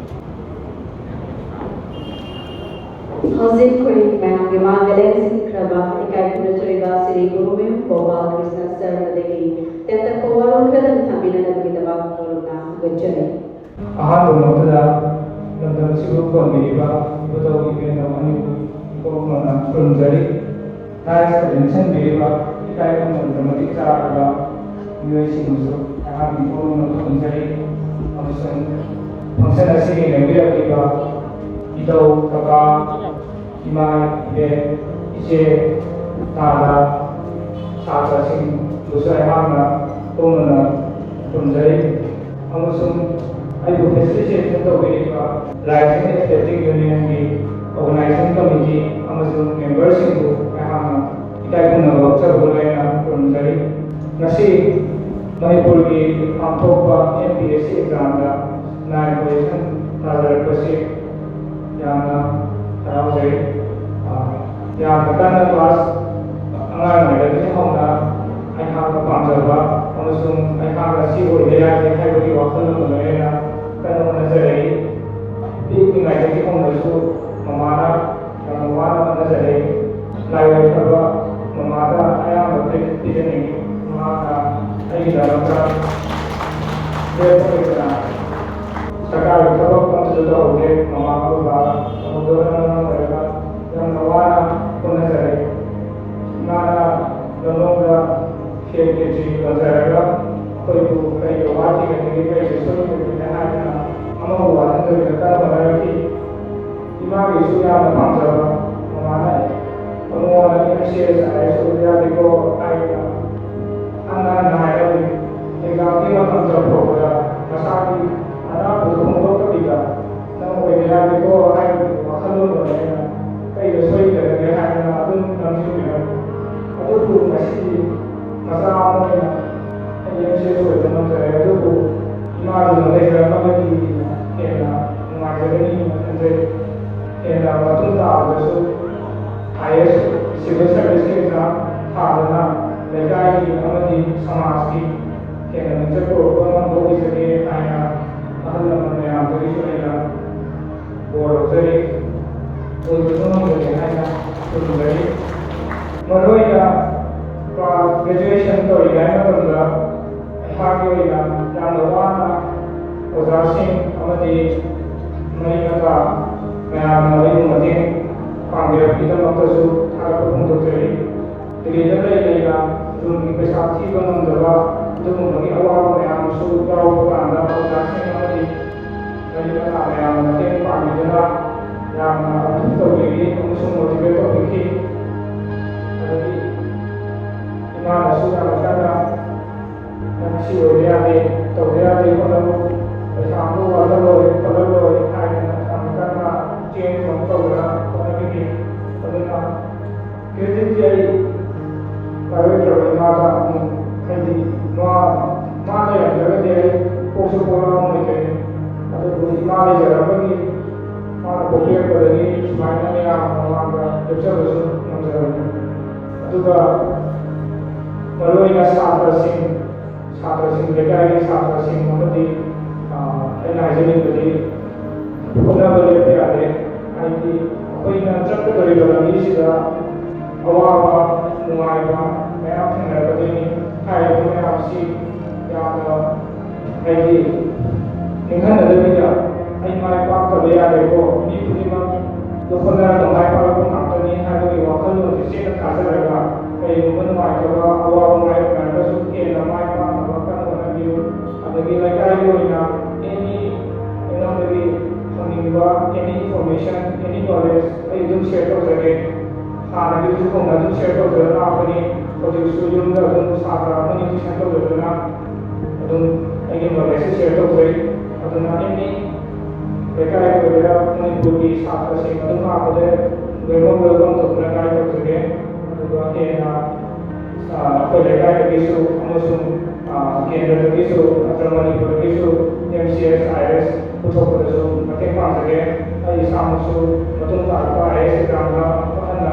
ꯍꯧꯖꯤꯛ ꯑꯩꯈꯣꯏ ꯃꯌꯥꯝꯒꯤ ꯃꯥꯡꯗ ꯂꯦꯡꯁꯤꯟꯈ꯭ꯔꯕ ꯏꯀꯥꯏ ꯈꯨꯝꯅꯖꯔꯤꯕ ꯁ꯭ꯔꯤ ꯒꯨꯔꯨꯃꯌꯨꯝ ꯒꯣꯄꯥꯜ ꯀ꯭ꯔꯤꯁꯅ ꯁꯔꯃꯗꯒꯤ ꯇꯦꯟꯇꯛꯄ ꯋꯥꯔꯣꯜ ꯈꯔꯗꯪ ꯊꯝꯕꯤꯅꯅꯕꯒꯤꯗꯃꯛ ꯈꯨꯔꯨꯝꯅ ꯍꯧꯒꯠꯆꯔꯤ꯫ ꯑꯍꯥꯟꯕ ꯃꯛꯇꯗ ꯂꯝꯗꯝ ꯑꯁꯤꯕꯨ ꯀꯣꯟꯕꯤꯔꯤꯕ ꯏꯕꯨꯙꯧ ꯏꯕꯦꯟꯗꯧ ꯑꯅꯤꯕꯨ ꯏꯀꯣꯛ ꯃꯣꯟꯅ ꯈꯨꯔꯨꯝꯖꯔꯤ꯫ ꯅꯥꯏꯁ ꯂꯦꯡꯁꯤꯟꯕꯤꯔꯤꯕ ꯏꯀꯥꯏ ꯈꯨꯝꯅꯕꯗ ꯃꯇꯤꯛ ꯆꯥꯔꯕ ꯃꯤꯑꯣꯏꯁꯤꯡꯕꯨꯁꯨ ꯑꯩꯍꯥꯛꯅ ꯏꯀꯣꯛ ꯃꯣꯟꯅ ꯈꯨꯔꯨꯝꯖꯔꯤ꯫ ꯑꯃꯁꯨꯡ ꯐꯪꯁꯟ ꯑꯁꯤꯒꯤ ꯂꯦꯡꯕꯤꯔꯛꯂꯤꯕ ꯏꯙꯧ, ꯀꯀꯥ, ꯏꯃꯥ, ꯏꯕꯦꯟ, ꯏꯆꯦ, ꯇꯥꯗ, ꯁꯥꯇ꯭ꯔꯁꯤꯡꯕꯨꯁꯨ ꯑꯩꯍꯥꯛꯅ ꯏꯀꯣꯛ ꯃꯣꯟꯅ ꯈꯨꯔꯨꯝꯖꯔꯤ꯫ ꯑꯃꯁꯨꯡ ꯑꯩꯕꯨ ꯐꯦꯁꯤꯂꯤꯇꯦꯁꯟ ꯇꯧꯕꯤꯔꯤꯕ ꯔꯥꯏꯖꯤꯡ ꯑꯦꯊꯂꯦꯇꯤꯛ ꯌꯨꯅꯤꯌꯟꯒꯤ ꯑꯣꯔꯒꯅꯥꯏꯖꯤꯡ ꯀꯃꯤꯇꯤ ꯑꯃꯁꯨꯡ ꯃꯦꯝꯕꯔꯁꯤꯡꯕꯨ ꯑꯩꯍꯥꯛꯅ ꯏꯀꯥꯏ ꯈꯨꯝꯅꯕ ꯂꯣꯏꯅꯅ ꯈꯨꯔꯨꯝꯖꯔꯤ꯫ ꯉꯁꯤ ꯃꯅꯤꯄꯨꯔꯒꯤ ꯄꯥꯡꯊꯣꯛꯄ ꯑꯦꯝ ꯄꯤ ꯑꯦꯁ ꯁꯤ ꯑꯦꯛꯖꯥꯝꯗ ꯅꯥꯏꯟ ꯄꯣꯖꯤꯁꯟ ꯇꯥꯖꯔꯛꯄꯁꯤ ꯌꯥꯝꯅ ꯍꯔꯥꯎꯖꯩ꯫ ꯑ, ꯌꯥꯝꯅ ꯀꯟꯅ ꯀ꯭ꯂꯥꯁ ꯑꯉꯥꯡ ꯑꯣꯏꯔꯤꯉꯩꯗꯒꯤ ꯍꯧꯅ ꯑꯩꯍꯥꯛꯅ ꯄꯥꯝꯖꯕ ꯑꯃꯁꯨꯡ ꯑꯩꯍꯥꯛꯅ ꯁꯤ ꯑꯣꯏꯕ ꯌꯥꯒꯦ ꯍꯥꯏꯕꯒꯤ ꯋꯥꯈꯜꯂꯣꯟ ꯑꯃ ꯂꯣꯏꯅꯅ ꯀꯟꯅ ꯍꯣꯠꯅꯖꯔꯛꯏ꯫ ꯄꯤꯛꯂꯤꯉꯩꯗꯒꯤ ꯍꯧꯅꯁꯨ ꯃꯃꯥꯅ ꯌꯥꯝꯅ ꯋꯥꯅ ꯍꯣꯠꯅꯖꯔꯛꯏ꯫ ꯂꯥꯏ ꯌꯥꯏꯐꯕ ꯃꯃꯥꯗ ꯑꯌꯥꯝꯕ credit ꯄꯤꯖꯅꯤꯡꯏ꯫ ꯃꯃꯥꯅ ꯑꯩꯒꯤꯗꯃꯛꯇ ꯂꯦꯞꯄ ꯂꯩꯇꯅ ꯁꯔꯀꯥꯔꯒꯤ ꯊꯕꯛ ꯑꯃꯠꯇꯁꯨ ꯇꯧꯍꯧꯗꯦ꯫ ꯃꯃꯥ ꯕꯕꯥ ꯇꯧꯍꯧꯗꯕꯅ ꯃꯔꯝ ꯑꯣꯏꯔꯒ ꯌꯥꯝꯅ ꯋꯥꯅ ꯍꯣꯠꯅꯖꯔꯛꯏ꯫ ꯏꯃꯥꯅ ꯂꯝꯂꯣꯡꯗ ꯁꯦꯟ ꯀꯦꯖꯤ ꯌꯣꯟꯖꯔꯒ ꯑꯩꯈꯣꯏꯕꯨ ꯀꯔꯤꯗ ꯋꯥꯠꯈꯤꯒꯅꯤ, ꯀꯔꯤꯗ ꯁꯣꯏꯈꯤꯒꯅꯤ ꯍꯥꯏꯗꯅ ꯑꯃꯕꯨ ꯋꯥꯍꯟꯗꯕꯤꯗ ꯀꯟꯅ ꯍꯣꯠꯅꯔꯛꯈꯤ꯫ ꯏꯃꯥꯒꯤꯁꯨ ꯌꯥꯝꯅ ꯄꯥꯝꯖꯕ ꯃꯃꯥꯅ ꯑꯩꯉꯣꯟꯗ ꯑꯦꯝ ꯁꯤ ꯑꯦꯁ ꯑꯥꯏ ꯑꯦꯁ ꯑꯣꯏꯕ ꯌꯥꯗꯦꯀꯣ ꯍꯥꯏꯗꯅ ꯍꯟꯅ ꯍꯟꯅ ꯍꯥꯏꯔꯝꯃꯤ꯫ ꯑꯦꯛꯖꯥꯝꯒꯤ ꯃꯇꯝ ꯌꯧꯔꯛꯄꯗ ꯃꯁꯥꯒꯤ ꯑꯅꯥꯕꯗꯨ ꯐꯣꯡꯗꯣꯛꯇꯕꯤꯗ ꯅꯪ ꯑꯣꯏꯕ ꯌꯥꯗꯦꯀꯣ ꯍꯥꯏꯕꯒꯤ ꯋꯥꯈꯜꯂꯣꯟꯗꯨꯅ ꯑꯩꯅ ꯀꯩꯗ ꯁꯣꯏꯈꯤꯗꯒꯦ ꯍꯥꯏꯗꯅ ꯑꯗꯨꯝ ꯅꯝꯁꯤꯟꯕꯤꯔꯝꯃꯤ꯫ ꯑꯗꯨꯕꯨ ꯉꯁꯤꯗꯤ ꯃꯆꯥ ꯑꯃ ꯑꯣꯏꯅ ꯑꯩ ꯑꯦꯝ ꯁꯤ ꯑꯦꯁ ꯑꯣꯏꯕ ꯉꯝꯖꯔꯦ꯫ ꯑꯗꯨꯕꯨ ꯏꯃꯥꯗꯨꯅ ꯂꯩꯖꯔꯝꯃꯒꯗꯤ ꯍꯦꯟꯅ ꯅꯨꯡꯉꯥꯏꯖꯒꯅꯤꯅ ꯈꯟꯖꯩ꯫ ꯍꯦꯟꯅ ꯃꯇꯨꯡ ꯇꯥꯕꯗꯁꯨ ꯇꯧꯖꯔꯤ, ꯑꯣꯏꯕꯁꯨ ꯉꯝꯖꯒꯦ ꯍꯥꯏꯅ ꯈꯨꯔꯨꯝꯖꯔꯤ꯫ ꯃꯔꯨꯑꯣꯏꯅ ꯀ꯭ꯂꯥꯁ ꯒ꯭ꯔꯦꯖꯨꯑꯦꯁꯟ ꯇꯧꯔꯤꯉꯩ ꯃꯇꯝꯗ ꯑꯩꯍꯥꯛꯀꯤ ꯑꯣꯏꯅ ꯌꯥꯝꯅ ꯋꯥꯅ ꯑꯣꯖꯥꯁꯤꯡ ꯑꯃꯗꯤ ꯃꯔꯤ ꯃꯇꯥ ꯃꯌꯥꯝꯅ ꯑꯩꯕꯨ ꯃꯇꯦꯡ ꯄꯥꯡꯕꯤꯔꯛꯄꯒꯤꯗꯃꯛꯇꯁꯨ ꯊꯥꯒꯠꯄ ꯐꯣꯡꯗꯣꯛꯆꯔꯤ꯫ ꯗꯤꯜꯂꯤꯗ ꯂꯩ ꯂꯩꯅ ꯔꯨꯝꯒꯤ ꯄꯩꯁꯥ ꯊꯤꯕ ꯉꯝꯗꯕ ꯑꯗꯨꯒꯨꯝꯕꯒꯤ ꯑꯋꯥꯕ ꯃꯌꯥꯝ ꯑꯃꯁꯨ ꯌꯥꯎꯔꯛꯄ ꯀꯥꯟꯗ ꯑꯣꯖꯥꯁꯤꯡ ꯑꯃꯗꯤ ꯃꯔꯤ ꯃꯇꯥ ꯃꯌꯥꯝꯅ ꯃꯇꯦꯡ ꯄꯥꯡꯕꯤꯗꯨꯅ ꯌꯥꯝꯅ ꯑꯗꯨꯝ ꯇꯧꯕꯤꯈꯤ ꯑꯃꯁꯨꯡ ꯃꯣꯇꯤꯚꯦꯠ ꯇꯧꯕꯤꯈꯤ꯫ ꯑꯗꯒꯤ ꯏꯃꯥꯅꯁꯨ ꯌꯥꯝꯅ ꯀꯟꯅ "ꯅꯪ ꯁꯤ ꯑꯣꯏꯕ ꯌꯥꯗꯦ, ꯇꯧꯕ ꯌꯥꯗꯦ, ꯍꯣꯠꯅꯧ, ꯄꯩꯁꯥ ꯑꯃ ꯋꯥꯠꯂꯔꯣꯏ ꯈꯣꯠꯂꯔꯣꯏ" ꯍꯥꯏꯗꯅ ꯌꯥꯝꯅ ꯀꯟꯅ ꯆꯦꯟ ꯇꯧꯗꯅ ꯍꯣꯠꯅꯕꯤꯈꯤ꯫ ꯑꯗꯨꯅ ꯀ꯭ꯔꯦꯗꯤꯠꯇꯤ ꯑꯩ ꯄꯥꯏꯔꯣꯏꯗ꯭ꯔꯕ ꯏꯃꯥꯗ ꯑꯃꯨꯛ, ꯍꯥꯏꯗꯤ ꯃꯥ, ꯃꯥ ꯂꯩꯔꯝꯗ꯭ꯔꯒꯗꯤ ꯑꯩ ꯄꯣꯛꯁꯨ ꯄꯣꯛꯂꯛꯑꯝꯃꯣꯏꯗꯣꯏꯅꯤ꯫ ꯑꯗꯨꯕꯨ ꯏꯃꯥ ꯂꯩꯖꯔꯝꯕꯒꯤ ꯃꯥꯅ ꯄꯣꯛꯄꯤꯔꯛꯄꯗꯒꯤ ꯁꯨꯃꯥꯏꯅ ꯃꯌꯥꯝ ꯃꯃꯥꯡꯗ ꯂꯦꯞꯆꯕꯁꯨ ꯉꯝꯖꯔꯝꯃꯤ꯫ ꯑꯗꯨꯒ ꯃꯔꯨꯑꯣꯏꯅ ꯁꯥꯇ꯭ꯔꯁꯤꯡ, ꯁꯥꯇ꯭ꯔꯁꯤꯡ, ꯂꯩꯀꯥꯏꯒꯤ ꯁꯥꯇ꯭ꯔꯁꯤꯡ ꯑꯃꯗꯤ, ꯑ, ꯑꯩꯅ ꯍꯥꯏꯖꯅꯤꯡꯕꯗꯤ ꯍꯣꯠꯅꯕ ꯂꯦꯞꯄ ꯌꯥꯗꯦ꯫ ꯍꯥꯏꯗꯤ ꯑꯩꯈꯣꯏꯅ ꯆꯠꯀꯗꯧꯔꯤꯕ ꯂꯝꯕꯤꯁꯤꯗ ꯑꯋꯥꯕ ꯅꯨꯡꯉꯥꯏꯕ ꯃꯌꯥꯝ ꯊꯦꯡꯅꯔꯛꯀꯗꯣꯏꯅꯤ꯫ ꯍꯥꯏꯔꯤꯕ ꯃꯌꯥꯝꯁꯤ ꯌꯥꯝꯅ, ꯍꯥꯏꯗꯤ, ꯅꯤꯡꯍꯟꯅꯗꯕꯤꯗ "ꯑꯩ ꯃꯥꯏ ꯄꯥꯛꯇꯕ ꯌꯥꯗꯦꯀꯣ, ꯃꯤ ꯈꯨꯗꯤꯡꯃꯛ ꯍꯣꯠꯅꯔꯒ ꯃꯥꯏ ꯄꯥꯛꯂꯛꯄ ꯉꯥꯛꯇꯅꯤ" ꯍꯥꯏꯕꯒꯤ ꯋꯥꯈꯜꯂꯣꯟꯁꯤ ꯆꯦꯠꯅ ꯊꯥꯖꯔꯒ, ꯀꯔꯤꯒꯨꯝꯕ ꯅꯨꯡꯉꯥꯏꯇꯕ ꯑꯋꯥꯕ ꯃꯥꯌꯣꯛꯅꯔꯒꯁꯨ ꯍꯦꯟꯅ ꯃꯥꯏ ꯄꯥꯛꯅꯕ ꯀꯟꯅ ꯍꯣꯠꯅꯕꯤꯌꯨ꯫ ꯑꯗꯒꯤ ꯂꯩꯀꯥꯏꯒꯤ ꯑꯣꯏꯅ ꯑꯦꯅꯤ, ꯑꯩꯉꯣꯟꯗꯒꯤ ꯐꯪꯅꯤꯡꯕ ꯑꯦꯅꯤ ꯏꯟꯐꯣꯔꯃꯦꯁꯟ, ꯑꯦꯅꯤ ꯅꯣꯂꯦꯖ ꯑꯩ ꯑꯗꯨꯝ ꯁꯤꯌꯔ ꯇꯧꯖꯒꯦ꯫ ꯍꯥꯟꯅꯒꯤ ꯍꯧꯅ ꯑꯗꯨꯝ ꯁꯤꯌꯔ ꯇꯧꯖꯔ ꯂꯥꯛꯄꯅꯤ꯫ ꯍꯧꯖꯤꯛꯁꯨ ꯌꯨꯝꯗ ꯑꯗꯨꯝ ꯁꯥꯇ꯭ꯔ ꯑꯃꯅꯤ ꯇ꯭ꯌꯨꯁꯟ ꯇꯧꯖꯗꯨꯅ ꯑꯗꯨꯝ ꯑꯩꯒꯤ ꯅꯣꯂꯦꯖꯁꯦ ꯁꯤꯌꯔ ꯇꯧꯖꯩ꯫ ꯑꯗꯨꯅ ꯑꯦꯅꯤ ꯂꯩꯀꯥꯏ ꯑꯣꯏꯒꯦꯔꯥ, ꯃꯅꯤꯄꯨꯔꯒꯤ ꯁꯥꯇ꯭ꯔꯁꯤꯡ ꯑꯗꯨꯝ ꯂꯥꯛꯄꯗ ꯂꯣꯏꯅꯃꯛ ꯋꯦꯜꯀꯝ ꯇꯧꯗꯨꯅ ꯒꯥꯏꯗ ꯇꯧꯖꯒꯦ꯫ ꯑꯗꯨꯒ ꯍꯦꯟꯅ, ꯑ, ꯑꯩꯈꯣꯏ ꯂꯩꯀꯥꯏꯗꯒꯤꯁꯨ ꯑꯃꯁꯨꯡ, ꯑ, ꯀꯦꯟꯗ꯭ꯔꯗꯒꯤꯁꯨ ꯅꯠꯇ꯭ꯔꯒ ꯃꯅꯤꯄꯨꯔꯗꯒꯤꯁꯨ ꯑꯦꯝ ꯁꯤ ꯑꯦꯁ, ꯑꯥꯏ ꯑꯦꯁ ꯄꯨꯊꯣꯛꯄꯗꯁꯨ ꯃꯇꯦꯡ ꯄꯥꯡꯖꯒꯦ꯫ ꯑꯩ ꯏꯁꯥꯃꯛꯁꯨ ꯃꯇꯨꯡ ꯇꯥꯔꯛꯄ ꯑꯥꯏ ꯑꯦꯁ ꯑꯦꯛꯖꯥꯝꯗ ꯑꯃꯨꯛꯀ ꯍꯟꯅ,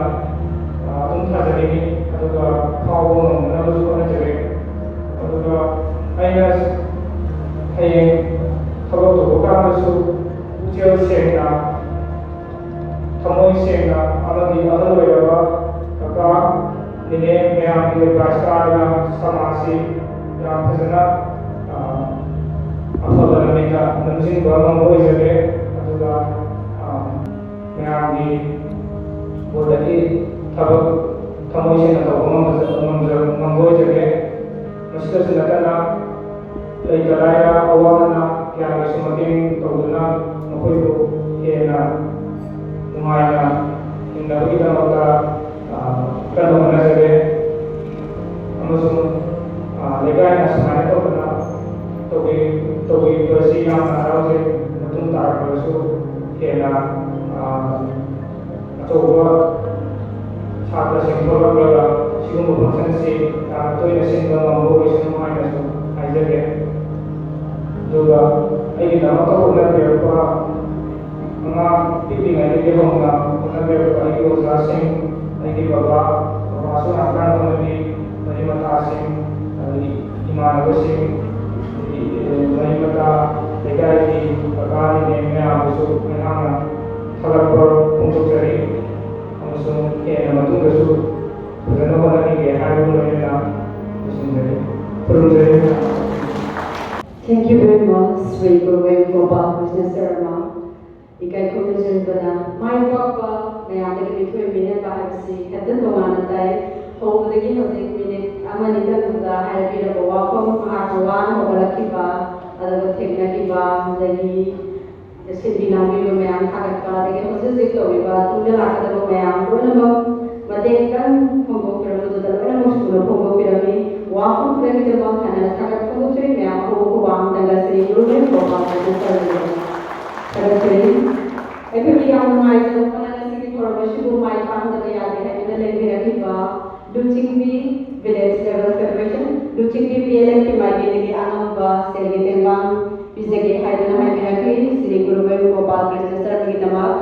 ꯑ, ꯑꯗꯨꯝ ꯊꯥꯖꯅꯤꯡꯉꯤ, ꯑꯗꯨꯒ ꯐꯥꯎꯕ ꯉꯝꯅꯕꯁꯨ ꯍꯣꯠꯅꯖꯒꯦ꯫ ꯑꯗꯨꯒ ꯑꯩꯅ ꯍꯌꯦꯡ ꯊꯕꯛ ꯇꯧꯕ ꯀꯥꯟꯗꯁꯨ ꯄꯨꯛꯆꯦꯜ ꯁꯦꯡꯅ ꯁꯦꯡꯅ ꯑꯃꯗꯤ ꯑꯍꯜ ꯑꯣꯏꯔꯕ ꯀꯀꯥ, ꯅꯦꯅꯦ ꯃꯌꯥꯝꯒꯤ ꯑꯦꯗꯚꯥꯏꯁ ꯇꯥꯔꯒ ꯁꯃꯥꯖꯁꯤ ꯌꯥꯝ ꯐꯖꯅ, ꯑ, ꯑꯐꯕ ꯂꯝꯕꯤꯗ ꯂꯝꯖꯤꯡꯕ ꯉꯝꯕ ꯑꯣꯏꯖꯒꯦ꯫ ꯑꯗꯨꯒ, ꯑ, ꯃꯌꯥꯝꯒꯤ ꯕꯣꯔꯗꯒꯤ ꯊꯕꯛ ꯊꯃꯣꯏ ꯁꯦꯡꯅ ꯇꯧꯕ ꯉꯝꯕ-, ꯉꯝꯖ-, ꯉꯝꯕ ꯑꯣꯏꯖꯒꯦ꯫ ꯃꯁꯤꯗꯁꯨ ꯅꯠꯇꯅ ꯂꯩꯇ ꯂꯥꯏꯔ ꯑꯋꯥ ꯑꯅꯥ ꯀꯌꯥꯒꯤꯁꯨ ꯃꯇꯦꯡ ꯇꯧꯗꯨꯅ ꯃꯈꯣꯏꯕꯨ ꯍꯦꯟꯅ ꯅꯨꯡꯉꯥꯏꯅ ꯍꯤꯡꯅꯕꯒꯤꯗꯃꯛꯇ, ꯑ, ꯀꯟꯅ ꯍꯣꯠꯅꯖꯒꯦ꯫ ꯑꯃꯁꯨꯡ, ꯑ, ꯂꯩꯀꯥꯏꯅ ꯁꯨꯃꯥꯏꯅ ꯇꯧꯗꯅ ꯇꯧꯕꯤ-, ꯇꯧꯕꯤꯕꯁꯤ ꯌꯥꯝꯅ ꯍꯔꯥꯎꯖꯩ꯫ ꯃꯇꯨꯡ ꯇꯥꯔꯛꯄꯗꯁꯨ ꯍꯦꯟꯅ, ꯑ, ꯑꯆꯧꯕ ꯁꯥꯇ꯭ꯔꯁꯤꯡ ꯊꯣꯛꯂꯛꯂꯒ ꯁꯤꯒꯨꯝꯕ ꯐꯪꯁꯟꯁꯤ ꯌꯥꯝꯅ ꯇꯣꯏꯅ ꯁꯤꯟꯕ ꯉꯝꯕ ꯑꯣꯏꯁꯅꯨ ꯍꯥꯏꯅꯁꯨ ꯍꯥꯏꯖꯒꯦ꯫ ꯑꯗꯨꯒ ꯑꯩꯒꯤꯗꯃꯛꯇ ꯍꯣꯠꯅꯕꯤꯔꯛꯄ, ꯑꯉꯥꯡ ꯄꯤꯛꯂꯤꯉꯩꯗꯒꯤ ꯍꯧꯅ ꯍꯣꯠꯅꯕꯤꯔꯛꯄ ꯑꯩꯒꯤ ꯑꯣꯖꯥꯁꯤꯡ, ꯑꯩꯒꯤ ꯕꯕꯥ, ꯕꯕꯥꯁꯨ ꯌꯥꯝ ꯀꯟꯅ ꯍꯣꯠꯅꯕꯤ, ꯃꯔꯤ ꯃꯇꯥꯁꯤꯡ, ꯑꯗꯒꯤ ꯏꯃꯥꯟꯅꯕꯁꯤꯡ, ꯑꯗꯒꯤ, ꯑꯦ, ꯃꯔꯤ ꯃꯇꯥ, ꯂꯩꯀꯥꯏꯒꯤ ꯀꯀꯥ ꯅꯦꯅꯦ ꯃꯌꯥꯝꯕꯨꯁꯨ ꯑꯩꯍꯥꯛꯅ ꯊꯥꯒꯠꯄ ꯐꯣꯡꯗꯣꯛꯆꯔꯤ꯫ ꯑꯃꯁꯨꯡ ꯍꯦꯟꯅ ꯃꯇꯨꯡꯗꯁꯨ ꯐꯖꯅ ꯍꯣꯠꯅꯈꯤꯒꯦ ꯍꯥꯏꯕꯒ ꯂꯣꯏꯅꯅ ꯂꯣꯏꯁꯤꯟꯖꯔꯤ꯫ ꯈꯨꯔꯨꯝꯖꯔꯤ꯫ Thank you very much, Sri Guruvem Gopal Krishna Sarma. ꯏꯀꯥꯏ ꯈꯨꯝꯅꯖꯔꯤꯕꯅ ꯃꯥꯏ ꯄꯥꯛꯄ ꯃꯌꯥꯝꯗꯒꯤ ꯃꯤꯊꯣꯏ ꯃꯤꯅꯕ ꯍꯥꯏꯕꯁꯤ ꯍꯦꯛꯇ ꯇꯣꯉꯥꯟꯅ ꯇꯥꯏ꯫ ꯍꯧꯕꯗꯒꯤ ꯍꯧꯖꯤꯛ ꯃꯤꯅꯤꯠ ꯑꯃ ꯑꯅꯤꯇꯪꯗꯨꯗ ꯍꯥꯏꯔꯛꯄꯤꯔꯕ ꯋꯥꯐꯝ, ꯃꯍꯥꯛꯅ ꯋꯥꯅ ꯍꯧꯒꯠꯂꯛꯈꯤꯕ, ꯑꯗꯨꯒ ꯊꯦꯡꯅꯈꯤꯕ, ꯑꯗꯒꯤ ꯁꯤꯟꯕꯤ ꯂꯥꯡꯕꯤꯕ ꯃꯌꯥꯝ ꯊꯥꯒꯠꯄ, ꯑꯗꯒꯤ ꯍꯧꯖꯤꯛ ꯍꯧꯖꯤꯛ ꯇꯧꯔꯤꯕ ꯇꯨꯡꯗ ꯂꯥꯛꯀꯗꯕ ꯃꯌꯥꯝ ꯂꯣꯏꯅꯃꯛ ꯃꯇꯦꯡ ꯈꯤꯇꯪ ꯐꯣꯡꯗꯣꯛꯄꯤꯔꯝꯕꯗꯨꯗ ꯂꯣꯏꯅꯃꯛ ꯁꯨꯅ ꯐꯣꯡꯗꯣꯛꯄꯤꯔꯝꯃꯤ꯫ ꯋꯥꯐꯝ ꯈꯔꯒꯤꯗꯃꯛ ꯍꯥꯟꯅ ꯊꯥꯒꯠ ꯐꯣꯡꯗꯣꯛꯆꯔꯤ ꯃꯌꯥꯝ꯫ ꯑꯍꯧꯕ ꯈꯨꯕꯥꯛ ꯑꯃꯇꯪꯒ ꯁꯤꯔꯤ ꯒꯨꯔꯨ ꯒꯣꯄꯥꯜ ꯀ꯭ꯔꯤꯁꯅ ꯁꯔꯒꯤꯗꯃꯛ ꯊꯥꯒꯠꯆꯔꯤ꯫ ꯑꯩꯈꯣꯏꯒꯤ ꯌꯥꯝ ꯅꯨꯡꯉꯥꯏꯖꯕ ꯉꯁꯤꯒꯤ ꯊꯧꯔꯝ ꯑꯁꯤꯕꯨ ꯃꯥꯏ ꯄꯥꯛꯍꯟꯗꯕ ꯌꯥꯗꯦ ꯍꯥꯏꯗꯨꯅ ꯂꯦꯡꯕꯤꯔꯛꯈꯤꯕ ꯂꯨꯆꯤꯡꯕꯤ Village Level Federation, ꯂꯨꯆꯤꯡꯕꯤ ꯕꯤ ꯑꯦꯜ ꯑꯦꯐꯀꯤ ꯃꯥꯏꯀꯩꯗꯒꯤ ꯑꯉꯝꯕ ꯁꯦꯜꯒꯤ ꯇꯦꯡꯕꯥꯡ ꯄꯤꯖꯒꯦ ꯍꯥꯏꯗꯨꯅ ꯍꯥꯏꯕꯤꯔꯛꯈꯤ ꯁ꯭ꯔꯤ ꯒꯨꯔꯨ ꯒꯣꯄꯥꯜ ꯀ꯭ꯔꯤꯁꯅ ꯁꯔꯃꯒꯤꯗꯃꯛ꯫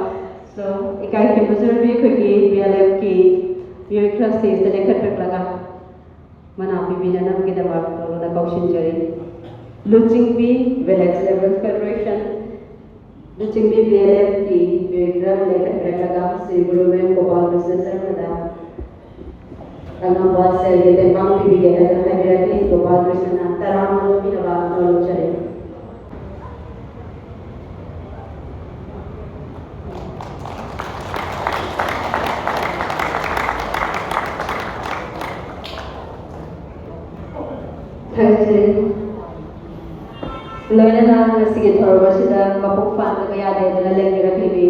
So, ꯏꯀꯥꯏ ꯈꯨꯝꯅꯖꯔꯝꯃꯤ ꯑꯩꯈꯣꯏꯒꯤ ꯕꯤ ꯑꯦꯜ ꯑꯦꯐꯀꯤ ꯃꯤꯑꯣꯏ ꯈꯔ ꯁ꯭ꯇꯦꯖꯇ ꯂꯦꯡꯈꯠꯄꯤꯔꯛꯂꯒ ꯃꯅꯥ ꯄꯤꯕꯤꯅꯅꯕꯒꯤꯗꯃꯛ ꯇꯧꯗꯨꯅ ꯀꯧꯁꯤꯟꯖꯔꯤ꯫ ꯂꯨꯆꯤꯡꯕꯤ Village Level Federation, ꯂꯨꯆꯤꯡꯕꯤ ꯕꯤ ꯑꯦꯜ ꯑꯦꯐꯀꯤ ꯃꯤꯑꯣꯏ ꯈꯔ ꯂꯦꯞꯈꯠꯄꯤꯔꯛꯂꯒ ꯁ꯭ꯔꯤ ꯒꯨꯔꯨꯃꯦꯝ ꯒꯣꯄꯥꯜ ꯀ꯭ꯔꯤꯁꯅ ꯁꯔꯃꯗ ꯑꯉꯝꯕ ꯁꯦꯜꯒꯤ ꯇꯦꯡꯕꯥꯡ ꯄꯤꯕꯤꯒꯦ ꯍꯥꯏꯗꯨꯅ ꯍꯥꯏꯕꯤꯔꯛꯂꯤ꯫ ꯒꯣꯄꯥꯜ ꯀ꯭ꯔꯤꯁꯅꯅ ꯇꯔꯥ ꯑꯃ ꯂꯧꯕꯤꯅꯕ ꯅꯣꯜꯂꯨꯛꯆꯔꯤ꯫ ꯊꯥꯒꯠꯆꯔꯤ꯫ ꯂꯣꯏꯅꯅ ꯉꯁꯤꯒꯤ ꯊꯧꯔꯝ ꯑꯁꯤꯗ ꯃꯄꯨꯡ ꯐꯥꯍꯟꯗꯕ ꯌꯥꯗꯦ ꯍꯥꯏꯗꯨꯅ ꯂꯦꯡꯕꯤꯔꯛꯂꯤꯕꯤ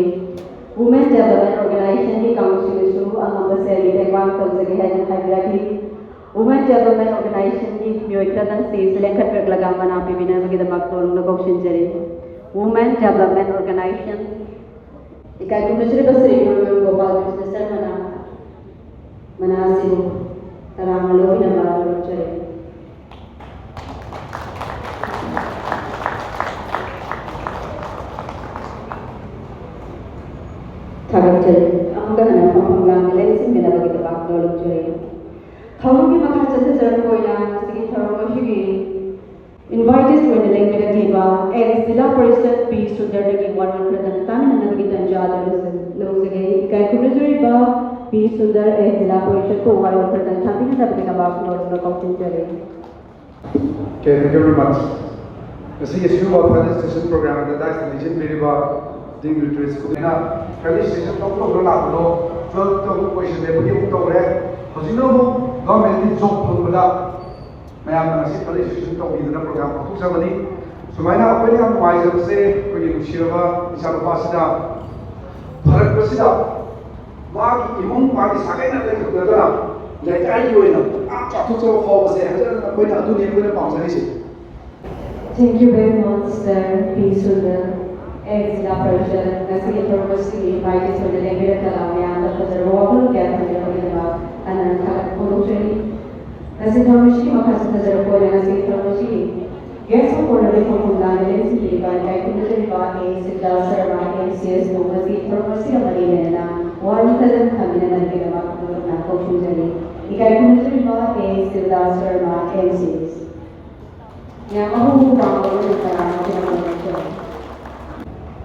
Women Development Organizationꯒꯤ ꯀꯥꯡꯂꯨꯞꯁꯤꯡꯅꯁꯨ ꯑꯉꯝꯕ ꯁꯦꯜꯒꯤ ꯇꯦꯡꯕꯥꯡ ꯇꯧꯖꯒꯦ ꯍꯥꯏꯗꯨꯅ ꯍꯥꯏꯕꯤꯔꯛꯂꯤ꯫ Women Development Organizationꯒꯤ ꯃꯤꯑꯣꯏ ꯈꯔꯗꯪ stage ꯂꯦꯡꯈꯠꯄꯤꯔꯛꯂꯒ ꯃꯅꯥ ꯄꯤꯕꯤꯅꯕꯒꯤꯗꯃꯛ ꯇꯣꯜꯂꯨꯝꯅ ꯀꯧꯁꯤꯟꯖꯔꯤ꯫ Women Development Organization, ꯏꯀꯥꯏ ꯈꯨꯝꯅꯖꯔꯤꯕ ꯁ꯭ꯔꯤ ꯒꯨꯔꯨ ꯒꯣꯄꯥꯜ ꯀ꯭ꯔꯤꯁꯅ ꯁꯔꯃꯅ ꯃꯅꯥ ꯑꯁꯤꯕꯨ ꯇꯔꯥꯝꯅ ꯂꯧꯕꯤꯅꯕ ꯅꯣꯜꯂꯨꯛꯆꯔꯤ꯫ ꯊꯥꯒꯠꯆꯔꯤ꯫ ꯑꯃꯨꯛꯀ ꯍꯟꯅ ꯐꯝꯐꯝ ꯂꯥꯡꯗ ꯂꯦꯡꯁꯤꯟꯕꯤꯅꯕꯒꯤꯗꯃꯛ ꯅꯣꯜꯂꯨꯛꯆꯔꯤ꯫ ꯊꯧꯔꯝꯒꯤ ꯃꯈꯥ ꯆꯠꯊꯖꯔꯛꯄ ꯑꯣꯏꯅ ꯉꯁꯤꯒꯤ ꯊꯧꯔꯝ ꯑꯁꯤꯒꯤ invited ꯑꯣꯏꯅ ꯂꯦꯡꯕꯤꯔꯛꯂꯤꯕ ꯑꯦꯛꯁ ꯖꯤꯂꯥ ꯄꯔꯤꯁꯠ ꯄꯤ ꯁꯨꯟꯗꯔꯗꯒꯤ ꯋꯥꯔꯣꯜ ꯈꯔꯗꯪ ꯇꯥꯃꯤꯟꯅꯅꯕꯒꯤ ꯇꯥꯟꯖꯥ ꯑꯗꯨ ꯂꯧꯖ-, ꯂꯧꯖꯒꯦ꯫ ꯏꯀꯥꯏ ꯈꯨꯝꯅꯖꯔꯤꯕ ꯄꯤ ꯁꯨꯟꯗꯔ, ꯑꯦꯛꯁ ꯖꯤꯂꯥ ꯄꯔꯤꯁꯠꯄꯨ ꯋꯥꯔꯣꯜ ꯈꯔꯗꯪ ꯇꯥꯃꯤꯟꯅꯅꯕꯒꯤꯗꯃꯛ ꯅꯣꯜꯂꯨꯛꯅ ꯀꯧꯁꯤꯟꯖꯔꯤ꯫ Okay, thank you very much. ꯉꯁꯤꯒꯤ ꯑꯁꯤꯒꯨꯝꯕ felicitation program ꯑꯗꯨꯗ ꯂꯦꯡꯁꯤꯟꯕꯤꯔꯤꯕ ꯗꯤꯡ ꯂꯤꯇꯔꯦꯁꯤ ꯈꯨꯗꯤꯡꯃꯛꯅ felicitation ꯇꯧ ꯇꯧꯗꯨꯅ ꯂꯥꯛꯄꯗꯣ twelve ꯇꯧꯕ question ꯂꯦꯞꯄꯒꯤ ꯑꯃꯨꯛ ꯇꯧꯔꯦ꯫ ꯍꯧꯖꯤꯛꯅ ꯑꯃꯨꯛ governmentꯀꯤ job ꯐꯪꯕꯗ ꯃꯌꯥꯝꯅ ꯉꯁꯤ felicitation ꯇꯧꯕꯤꯗꯨꯅ program ꯄꯥꯡꯊꯣꯛꯆꯕꯅꯤ꯫ ꯁꯨꯃꯥꯏꯅ ꯑꯩꯈꯣꯏꯅ ꯌꯥꯝ ꯅꯨꯡꯉꯥꯏꯖꯕꯁꯦ ꯑꯩꯈꯣꯏꯒꯤ ꯅꯨꯡꯁꯤꯔꯕ ꯏꯆꯥꯅꯨꯄꯥꯁꯤꯗ ꯐꯔꯛꯄꯁꯤꯗ ꯃꯥꯒꯤ ꯏꯃꯨꯡ, ꯃꯥꯒꯤ ꯁꯥꯒꯩꯅ ꯂꯩꯈꯠꯅꯗꯅ ꯂꯩꯀꯥꯏꯒꯤ ꯑꯣꯏꯅ ꯄꯨꯔꯥ ꯆꯥꯎꯊꯣꯛꯆꯕ ꯐꯥꯎꯕꯁꯦ ꯍꯟꯖꯤꯟ ꯍꯟꯖꯤꯟ ꯑꯩꯈꯣꯏꯅ ꯑꯗꯨꯅꯤ ꯑꯩꯈꯣꯏꯅ ꯄꯥꯝꯖꯔꯤꯁꯦ꯫ Thank you very much, Sir P Sundar. Ex zila parishad ꯉꯁꯤꯒꯤ ꯊꯧꯔꯝ ꯑꯁꯤꯒꯤ invited ꯑꯣꯏꯅ ꯂꯦꯡꯕꯤꯔꯛꯂꯒ ꯃꯌꯥꯝꯗ ꯐꯖꯔꯕ ꯋꯥꯈꯜꯂꯣꯟ ꯀꯌꯥ ꯊꯝꯕꯤꯔꯛꯄꯒꯤꯗꯃꯛ ꯍꯟꯅ ꯍꯟꯅ ꯊꯥꯒꯠꯄ ꯐꯣꯡꯗꯣꯛꯆꯔꯤ꯫ ꯉꯁꯤ ꯊꯧꯔꯝ ꯑꯁꯤꯒꯤ ꯃꯈꯥ ꯆꯠꯊꯖꯔꯛꯄ ꯑꯣꯏꯅ ꯉꯁꯤꯒꯤ ꯊꯧꯔꯝ ꯑꯁꯤꯒꯤ guest of honour ꯒꯤ ꯊꯧꯔꯝ ꯂꯥꯡꯗ ꯂꯦꯡꯁꯤꯟꯕꯤꯔꯤꯕ ꯏꯀꯥꯏ ꯈꯨꯝꯅꯖꯔꯤꯕ ꯑꯦ ꯁꯤꯕꯗꯥꯁ ꯁꯔꯃ, ꯑꯦꯝ ꯁꯤ ꯑꯦꯁ ꯄꯨ ꯉꯁꯤꯒꯤ ꯊꯧꯔꯝ ꯑꯁꯤꯒ ꯃꯔꯤ ꯂꯩꯅꯅ ꯋꯥꯔꯣꯜ ꯈꯔꯗꯪ ꯊꯝꯕꯤꯅꯅꯕꯒꯤꯗꯃꯛ ꯅꯣꯜꯂꯨꯛꯅ ꯀꯧꯁꯤꯟꯖꯔꯤ꯫ ꯏꯀꯥꯏ ꯈꯨꯝꯅꯖꯔꯤꯕ ꯑꯦ ꯁꯤꯕꯗꯥꯁ ꯁꯔꯃ, ꯑꯦꯝ ꯁꯤ ꯑꯦꯁ꯫ ꯃꯌꯥꯝ ꯑꯃꯕꯨ ꯄꯥꯡꯕ ꯑꯣꯏꯅ ꯇꯔꯥꯝꯅ ꯑꯣꯛꯆꯔꯤ꯫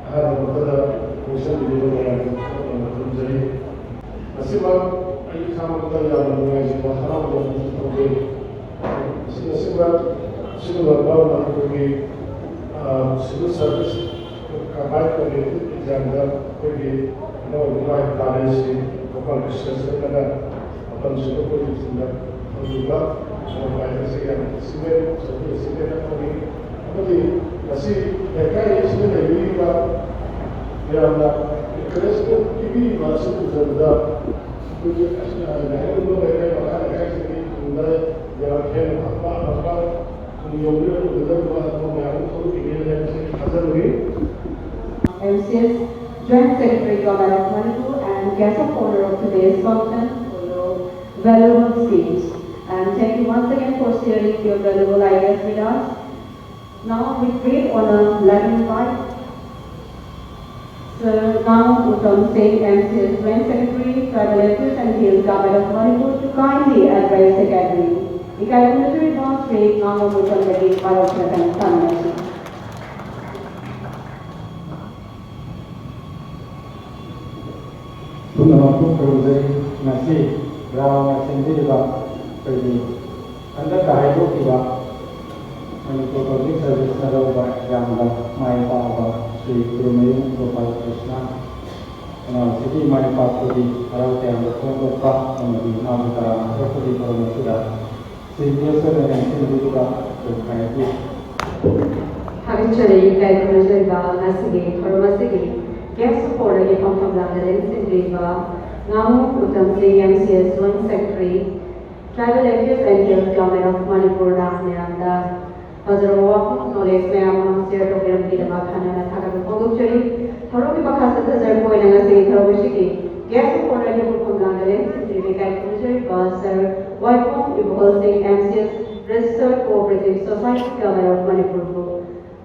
ꯑ, ꯊꯝꯖꯔꯤ꯫ ꯃꯁꯤꯃꯛ ꯑꯩ ꯏꯁꯥꯃꯛꯇ ꯌꯥꯝꯅ ꯅꯨꯡꯉꯥꯏꯖꯕ, ꯍꯔꯥꯎꯕ ꯑꯃꯁꯨ ꯐꯥꯎꯖꯩ꯫ ꯃꯁꯤ ꯑꯁꯤꯒꯨꯝꯕ, ꯑꯁꯤꯒꯨꯝꯂꯕ ꯃꯅꯤꯄꯨꯔꯒꯤ, ꯑ, civil service combined competitive examꯗ ꯑꯩꯈꯣꯏꯒꯤ ꯑꯅꯧꯕ ꯃꯥꯏ ꯄꯥꯛꯂꯤꯁꯤ ꯒꯣꯄꯥꯜ ꯀ꯭ꯔꯤꯁꯅ ꯆꯠꯂꯒ ꯃꯇꯝꯁꯤꯗ ꯑꯩꯈꯣꯏꯒꯤ ꯊꯤꯡꯕ ꯐꯪꯂꯤꯕ ꯃꯣꯕꯥꯏꯜ ꯑꯁꯤ ꯌꯥꯝꯅ ꯁꯤꯖꯤꯟꯅꯩ, ꯆꯍꯤ ꯑꯁꯤꯗ ꯐꯪꯉꯤ꯫ ꯑꯃꯗꯤ ꯃꯁꯤ ꯂꯩꯀꯥꯏ ꯑꯁꯤꯗ ꯂꯩꯕꯤꯔꯤꯕ ꯃꯌꯥꯝꯅ encouragement ꯄꯤꯕꯤꯔꯤꯕ ꯑꯁꯤ ꯎꯖꯕꯗ ꯑꯩꯈꯣꯏꯒꯤ ꯑꯁꯤꯅ ꯍꯥꯏꯔꯤꯕ ꯂꯩꯀꯥꯏ ꯃꯈꯥ ꯂꯩꯀꯥꯏꯁꯤꯡꯒꯤ ꯇꯨꯡꯗ ꯌꯥꯝ ꯍꯦꯟꯅ ꯑꯐꯕ ꯑꯐꯕ ꯇꯨꯡ ꯌꯧꯕꯤꯔꯛꯀꯗꯕ ꯑꯐꯕ ꯃꯌꯥꯝ ꯑꯃ ꯊꯣꯛꯂꯛꯈꯤꯒꯅꯤ ꯍꯥꯏꯕꯁꯤ ꯊꯥꯖꯔꯨꯏ꯫ M C S Joint Secretary Government of Manipur and guest of honor of today's function for your valuable speech. And thank you once again for sharing your valuable ideas with us. Now, with great honor, let me invite Sir Ngawang Uttam Singh, M C S Joint Secretary, Tribal Affairs and Hills, Government of Manipur, to kindly address the gathering. ꯏꯀꯥꯏ ꯈꯨꯝꯅꯖꯔꯤꯕ ꯁ꯭ꯔꯤ ꯉꯥꯉꯣꯝ ꯎꯇꯝꯗꯒꯤ ꯋꯥꯔꯣꯛꯁꯤꯟ ꯇꯥꯃꯤꯟꯅꯁꯤ꯫ ꯄꯨꯝꯅꯃꯛꯄꯨ ꯈꯨꯔꯨꯝꯖꯔꯤ꯫ ꯉꯁꯤ ꯔꯥꯎꯅ ꯁꯤꯟꯕꯤꯔꯤꯕ ꯑꯩꯈꯣꯏꯒꯤ ꯍꯟꯗꯛꯇ ꯍꯥꯏꯗꯣꯛꯈꯤꯕ Manipur public ꯁꯔꯚꯤꯁꯅ ꯂꯧꯕ ꯑꯦꯛꯖꯥꯝꯗ ꯃꯥꯏ ꯄꯥꯛꯂꯕ ꯁ꯭ꯔꯤ ꯀꯨꯔꯨꯃꯌꯨꯝ ꯒꯣꯄꯥꯜ ꯀ꯭ꯔꯤꯁꯅ ꯀꯅꯥꯁꯤꯒꯤ ꯃꯥꯏ ꯄꯥꯛꯄꯒꯤ ꯍꯔꯥꯎ ꯇꯌꯥꯝꯕ ꯐꯣꯡꯗꯣꯛꯄ ꯑꯃꯗꯤ ꯃꯥꯕꯨ ꯇꯔꯥꯝꯅ ꯑꯣꯛꯄꯒꯤ ꯊꯧꯔꯝ ꯑꯁꯤꯗ ꯆꯤꯐ ꯒꯦꯁ ꯑꯣꯏꯅ ꯂꯦꯡꯁꯤꯟꯕꯤꯔꯤꯕ ꯀꯨꯝꯈꯥꯏꯒꯤ ꯊꯥꯒꯠꯆꯔꯤ꯫ ꯏꯀꯥꯏ ꯈꯨꯝꯅꯖꯔꯤꯕ ꯉꯁꯤꯒꯤ ꯊꯧꯔꯝ ꯑꯁꯤꯒꯤ guest of honourꯒꯤ ꯐꯝꯐꯝ ꯂꯥꯡꯗ ꯂꯦꯡꯁꯤꯟꯕꯤꯔꯤꯕ ꯉꯥꯉꯣꯝ ꯎꯇꯝ ꯁꯤꯡ, M C S Joint Secretary, Tribal Affairs and Hills, Government of Manipur ꯅ ꯃꯌꯥꯝꯗ ꯐꯖꯔꯕ ꯋꯥꯐꯝ, knowledge ꯃꯌꯥꯝ ꯑꯃ share ꯇꯧꯕꯤꯔꯝꯕꯒꯤꯗꯃꯛ ꯍꯟꯅ ꯍꯟꯅ ꯊꯥꯒꯠꯄ ꯐꯣꯡꯗꯣꯛꯆꯔꯤ꯫ ꯊꯧꯔꯝꯒꯤ ꯃꯈꯥ ꯆꯠꯊꯖꯔꯛꯄ ꯑꯣꯏꯅ ꯉꯁꯤꯒꯤ ꯊꯧꯔꯝ ꯑꯁꯤꯒꯤ guest of honourꯒꯤ ꯃꯐꯝ ꯂꯥꯡꯗ ꯂꯦꯡꯁꯤꯟꯕꯤꯔꯤꯕ ꯏꯀꯥꯏ ꯈꯨꯝꯅꯖꯔꯤꯕ Sir ꯋꯥꯏꯈꯣꯝ ꯏꯕꯣꯍꯜ ꯁꯤꯡ, M C S Registered Cooperative Society, Government of Manipur ꯕꯨ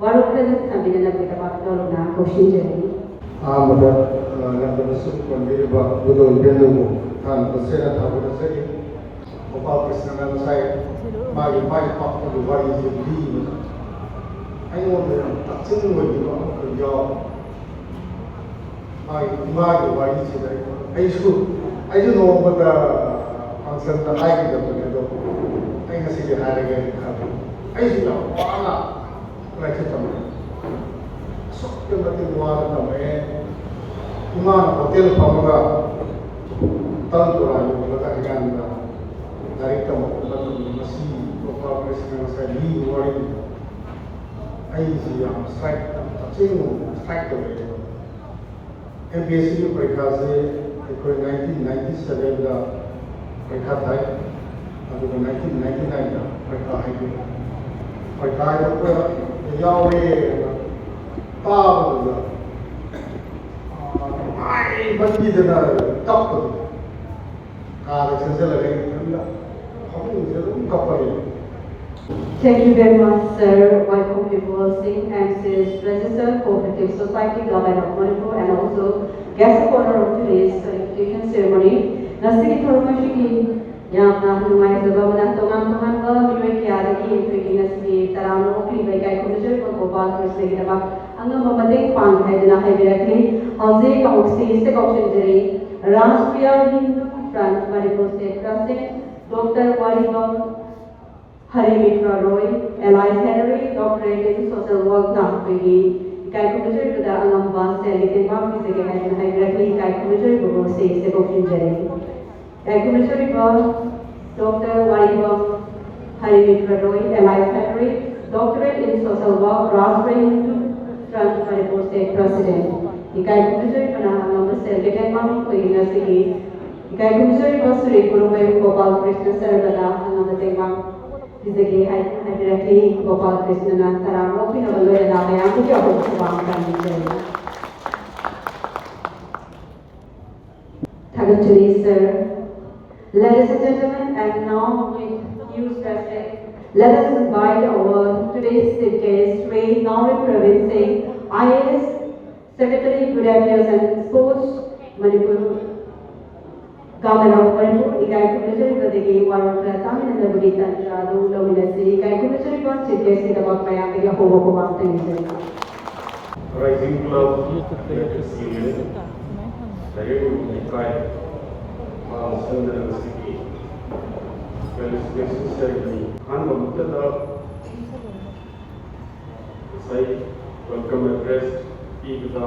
ꯋꯥꯔꯣꯜ ꯈꯔꯗꯪ ꯊꯝꯕꯤꯅꯅꯕꯒꯤꯗꯃꯛ ꯅꯧꯅ ꯀꯧꯁꯤꯟꯖꯔꯤ꯫ ꯑꯍꯥꯟꯕꯗ, ꯑ, ꯂꯝꯗꯝ ꯑꯁꯤꯕꯨ ꯀꯣꯟꯕꯤꯔꯤꯕ ꯏꯕꯨꯙꯧ ꯏꯕꯦꯟꯗꯧꯕꯨ ꯊꯥꯅ ꯇꯁꯦꯡꯅ ꯊꯥꯒꯠꯆꯔꯤ꯫ ꯒꯣꯄꯥꯜ ꯀ꯭ꯔꯤꯁꯅꯅ ꯉꯁꯥꯏ ꯃꯥꯒꯤ ꯃꯥꯏ ꯄꯥꯛꯄꯒꯤ ꯋꯥꯔꯤꯁꯦ ꯂꯤꯕꯗ ꯑꯩꯉꯣꯟꯗ ꯌꯥꯝ touching ꯑꯣꯏꯈꯤꯕ ꯑꯃꯈꯛ ꯌꯥꯎꯔꯤ꯫ ꯃꯥꯒꯤ ꯏꯃꯥꯒꯤ ꯋꯥꯔꯤꯁꯤꯗ ꯑꯩꯁꯨ ꯑꯩꯁꯨ ꯅꯣꯡꯃꯗ ꯐꯪꯁꯟꯗ ꯍꯥꯏꯈꯤꯗꯕꯅꯦ, ꯑꯗꯣ ꯑꯩ ꯉꯁꯤꯗꯤ ꯍꯥꯏꯔꯒꯦ ꯈꯜꯂꯤ꯫ ꯑꯩꯁꯨ ꯌꯥꯝ ꯋꯥꯅ ꯂꯥꯏꯔꯤꯛꯁꯦ ꯇꯝꯃꯛꯑꯦ꯫ ꯑꯁꯨꯛꯀꯤ ꯃꯇꯤꯛ ꯋꯥꯅ ꯇꯝꯃꯛꯑꯦ꯫ ꯏꯃꯥꯅ ꯍꯣꯇꯦꯜ ꯐꯝꯃꯒ ꯇꯟ ꯕꯣꯔꯥ ꯌꯣꯜꯂꯒ ꯑꯩꯉꯣꯟꯗ ꯂꯥꯏꯔꯤꯛ ꯇꯝꯃꯛꯄ ꯃꯇꯝꯗ ꯃꯁꯤ ꯒꯣꯄꯥꯜ ꯀ꯭ꯔꯤꯁꯅ ꯉꯁꯥꯏ ꯂꯤꯕ ꯋꯥꯔꯤꯗꯨꯗ ꯑꯩꯁꯤ ꯌꯥꯝ ꯁ꯭ꯇ꯭ꯔꯥꯏꯛ, ꯌꯥꯝ ꯇꯛꯆꯦꯡ ꯁ꯭ꯇ꯭ꯔꯥꯏꯛ ꯇꯧꯔꯛꯑꯦ꯫ ꯑꯦꯝ ꯄꯤ ꯑꯦꯁ ꯁꯤꯒꯤ ꯄꯔꯤꯈꯥꯁꯦ ꯑꯩꯈꯣꯏ ꯅꯥꯏꯟꯇꯤꯟ ꯅꯥꯏꯟꯇꯤ ꯁꯕꯦꯟꯗ ꯄꯔꯤꯈꯥ ꯊꯥꯏ, ꯑꯗꯨꯒ ꯅꯥꯏꯟꯇꯤꯟ ꯅꯥꯏꯟꯇꯤ ꯅꯥꯏꯟꯗ ꯄꯔꯤꯈꯥ ꯍꯥꯏꯗꯣꯛꯑꯦ꯫ ꯄꯔꯤꯈꯥ ꯍꯥꯏꯗꯣꯛꯄ ꯌꯥꯎꯔꯦ ꯇꯥꯕꯗꯨꯗ ꯅꯨꯡꯉꯥꯏꯃꯟꯈꯤꯗꯅ ꯀꯞꯄꯗꯣ꯫ ꯀꯥꯗ ꯆꯪꯁꯤꯜꯂꯒ ꯑꯩ ꯏꯊꯟꯗ ꯐꯃꯨꯡꯁꯤꯗ ꯑꯗꯨꯝ ꯀꯞꯄ ꯂꯩ꯫ Thank you very much, Sir Waikhopi Bibol Singh, M C S, Registered Cooperative Society, Government of Manipur, and also guest of honor of today's certification ceremony. ꯉꯁꯤꯒꯤ ꯊꯧꯔꯝ ꯑꯁꯤꯒꯤ ꯌꯥꯝꯅ ꯅꯨꯡꯉꯥꯏꯖꯕ ꯑꯃꯅ, ꯇꯣꯉꯥꯟ ꯇꯣꯉꯥꯟꯕ ꯃꯤꯑꯣꯏ ꯀꯌꯥꯗꯒꯤ ꯑꯩꯈꯣꯏꯒꯤ ꯉꯁꯤꯒꯤ ꯇꯔꯥꯝꯅ ꯑꯣꯛꯄꯤꯕ ꯏꯀꯥꯏ ꯈꯨꯝꯅꯖꯔꯤꯕ ꯒꯣꯄꯥꯜ ꯀ꯭ꯔꯤꯁꯅꯒꯤꯗꯃꯛ ꯑꯉꯝꯕ ꯃꯇꯦꯡ ꯄꯥꯡꯒꯦ ꯍꯥꯏꯗꯨꯅ ꯍꯥꯏꯕꯤꯔꯛꯂꯤ꯫ ꯍꯧꯖꯤꯛ ꯑꯃꯨꯛ stage ꯇ ꯀꯧꯁꯤꯟꯖꯔꯤ Rashtriya Hindu Front Manipur State President Doctor Waribam Harimitra Roy, L I Henry, Doctorate in Social Work ꯅ ꯑꯩꯈꯣꯏꯒꯤ ꯏꯀꯥꯏ ꯈꯨꯝꯅꯖꯔꯤꯕꯗ ꯑꯉꯝꯕ ꯁꯦꯜꯒꯤ ꯇꯦꯡꯕꯥꯡ ꯄꯤꯖꯒꯦ ꯍꯥꯏꯗꯨꯅ ꯍꯥꯏꯕꯤꯔꯛꯂꯤ꯫ ꯏꯀꯥꯏ ꯈꯨꯝꯅꯖꯔꯤꯕꯕꯨ stage ꯇ ꯀꯧꯁꯤꯟꯖꯔꯤ꯫ ꯏꯀꯥꯏ ꯈꯨꯝꯅꯖꯔꯤꯕ Doctor ꯋꯥꯔꯤꯕꯝ ꯍꯔꯤꯃꯤꯇ꯭ꯔ Roy, L I Henry, Doctorate in Social Work, Rashtriya Hindu Front Manipur State President꯫ ꯏꯀꯥꯏ ꯈꯨꯝꯅꯖꯔꯤꯕꯅ ꯑꯉꯝꯕ ꯁꯦꯜꯒꯤ ꯇꯦꯡꯕꯥꯡ ꯑꯩꯈꯣꯏꯒꯤ ꯉꯁꯤꯒꯤ ꯏꯀꯥꯏ ꯈꯨꯝꯅꯖꯔꯤꯕ ꯁ꯭ꯔꯤ ꯒꯨꯔꯨꯃꯌꯨꯝ ꯒꯣꯄꯥꯜ ꯀ꯭ꯔꯤꯁꯅ ꯁꯔꯕꯗ ꯑꯉꯝꯕ ꯇꯦꯡꯕꯥꯡ ꯄꯤꯖꯒꯦ ꯍꯥꯏ-, ꯍꯥꯏꯕꯤꯔꯛꯂꯤ꯫ ꯒꯣꯄꯥꯜ ꯀ꯭ꯔꯤꯁꯅꯅ ꯇꯔꯥꯝꯅ ꯑꯣꯛꯄꯤꯅꯕ ꯂꯣꯏꯅꯅ ꯃꯌꯥꯝꯗꯒꯤ ꯑꯍꯧꯕ ꯈꯨꯕꯥꯡ ꯇꯥꯃꯤꯟꯖꯔꯤ꯫ ꯊꯥꯒꯠꯆꯔꯤ, sir꯫ Ladies and gentlemen, and now with huge respect, let us invite our today's chief guest, Shri Naorem Pravin Singh, I A S, Secretary, Youth Affairs and Sports, Manipur, Government of Manipur, ꯏꯀꯥꯏ ꯈꯨꯝꯅꯖꯔꯤꯕꯗꯒꯤ ꯋꯥꯔꯣꯜ ꯈꯔ ꯇꯥꯃꯤꯟꯅꯅꯕꯒꯤ ꯇꯟꯖꯥ ꯑꯗꯨ ꯂꯧꯃꯤꯟꯅꯁꯤ꯫ ꯏꯀꯥꯏ ꯈꯨꯝꯅꯖꯔꯤꯕ chief guest ꯀꯤꯗꯃꯛ ꯃꯌꯥꯝꯗꯒꯤ ꯑꯍꯧꯕ ꯈꯨꯕꯥꯡ ꯇꯥꯃꯤꯟꯖꯔꯤ꯫ Rising Club Leaders Union ꯂꯩꯔꯤꯕ ꯂꯩꯀꯥꯏ ꯃꯥꯡꯁꯤꯟꯗꯅ ꯉꯁꯤꯒꯤ felicitation ceremony ꯑꯍꯥꯟꯕ ꯃꯛꯇꯗ ꯉꯁꯥꯏ welcome address ꯄꯤꯕꯗ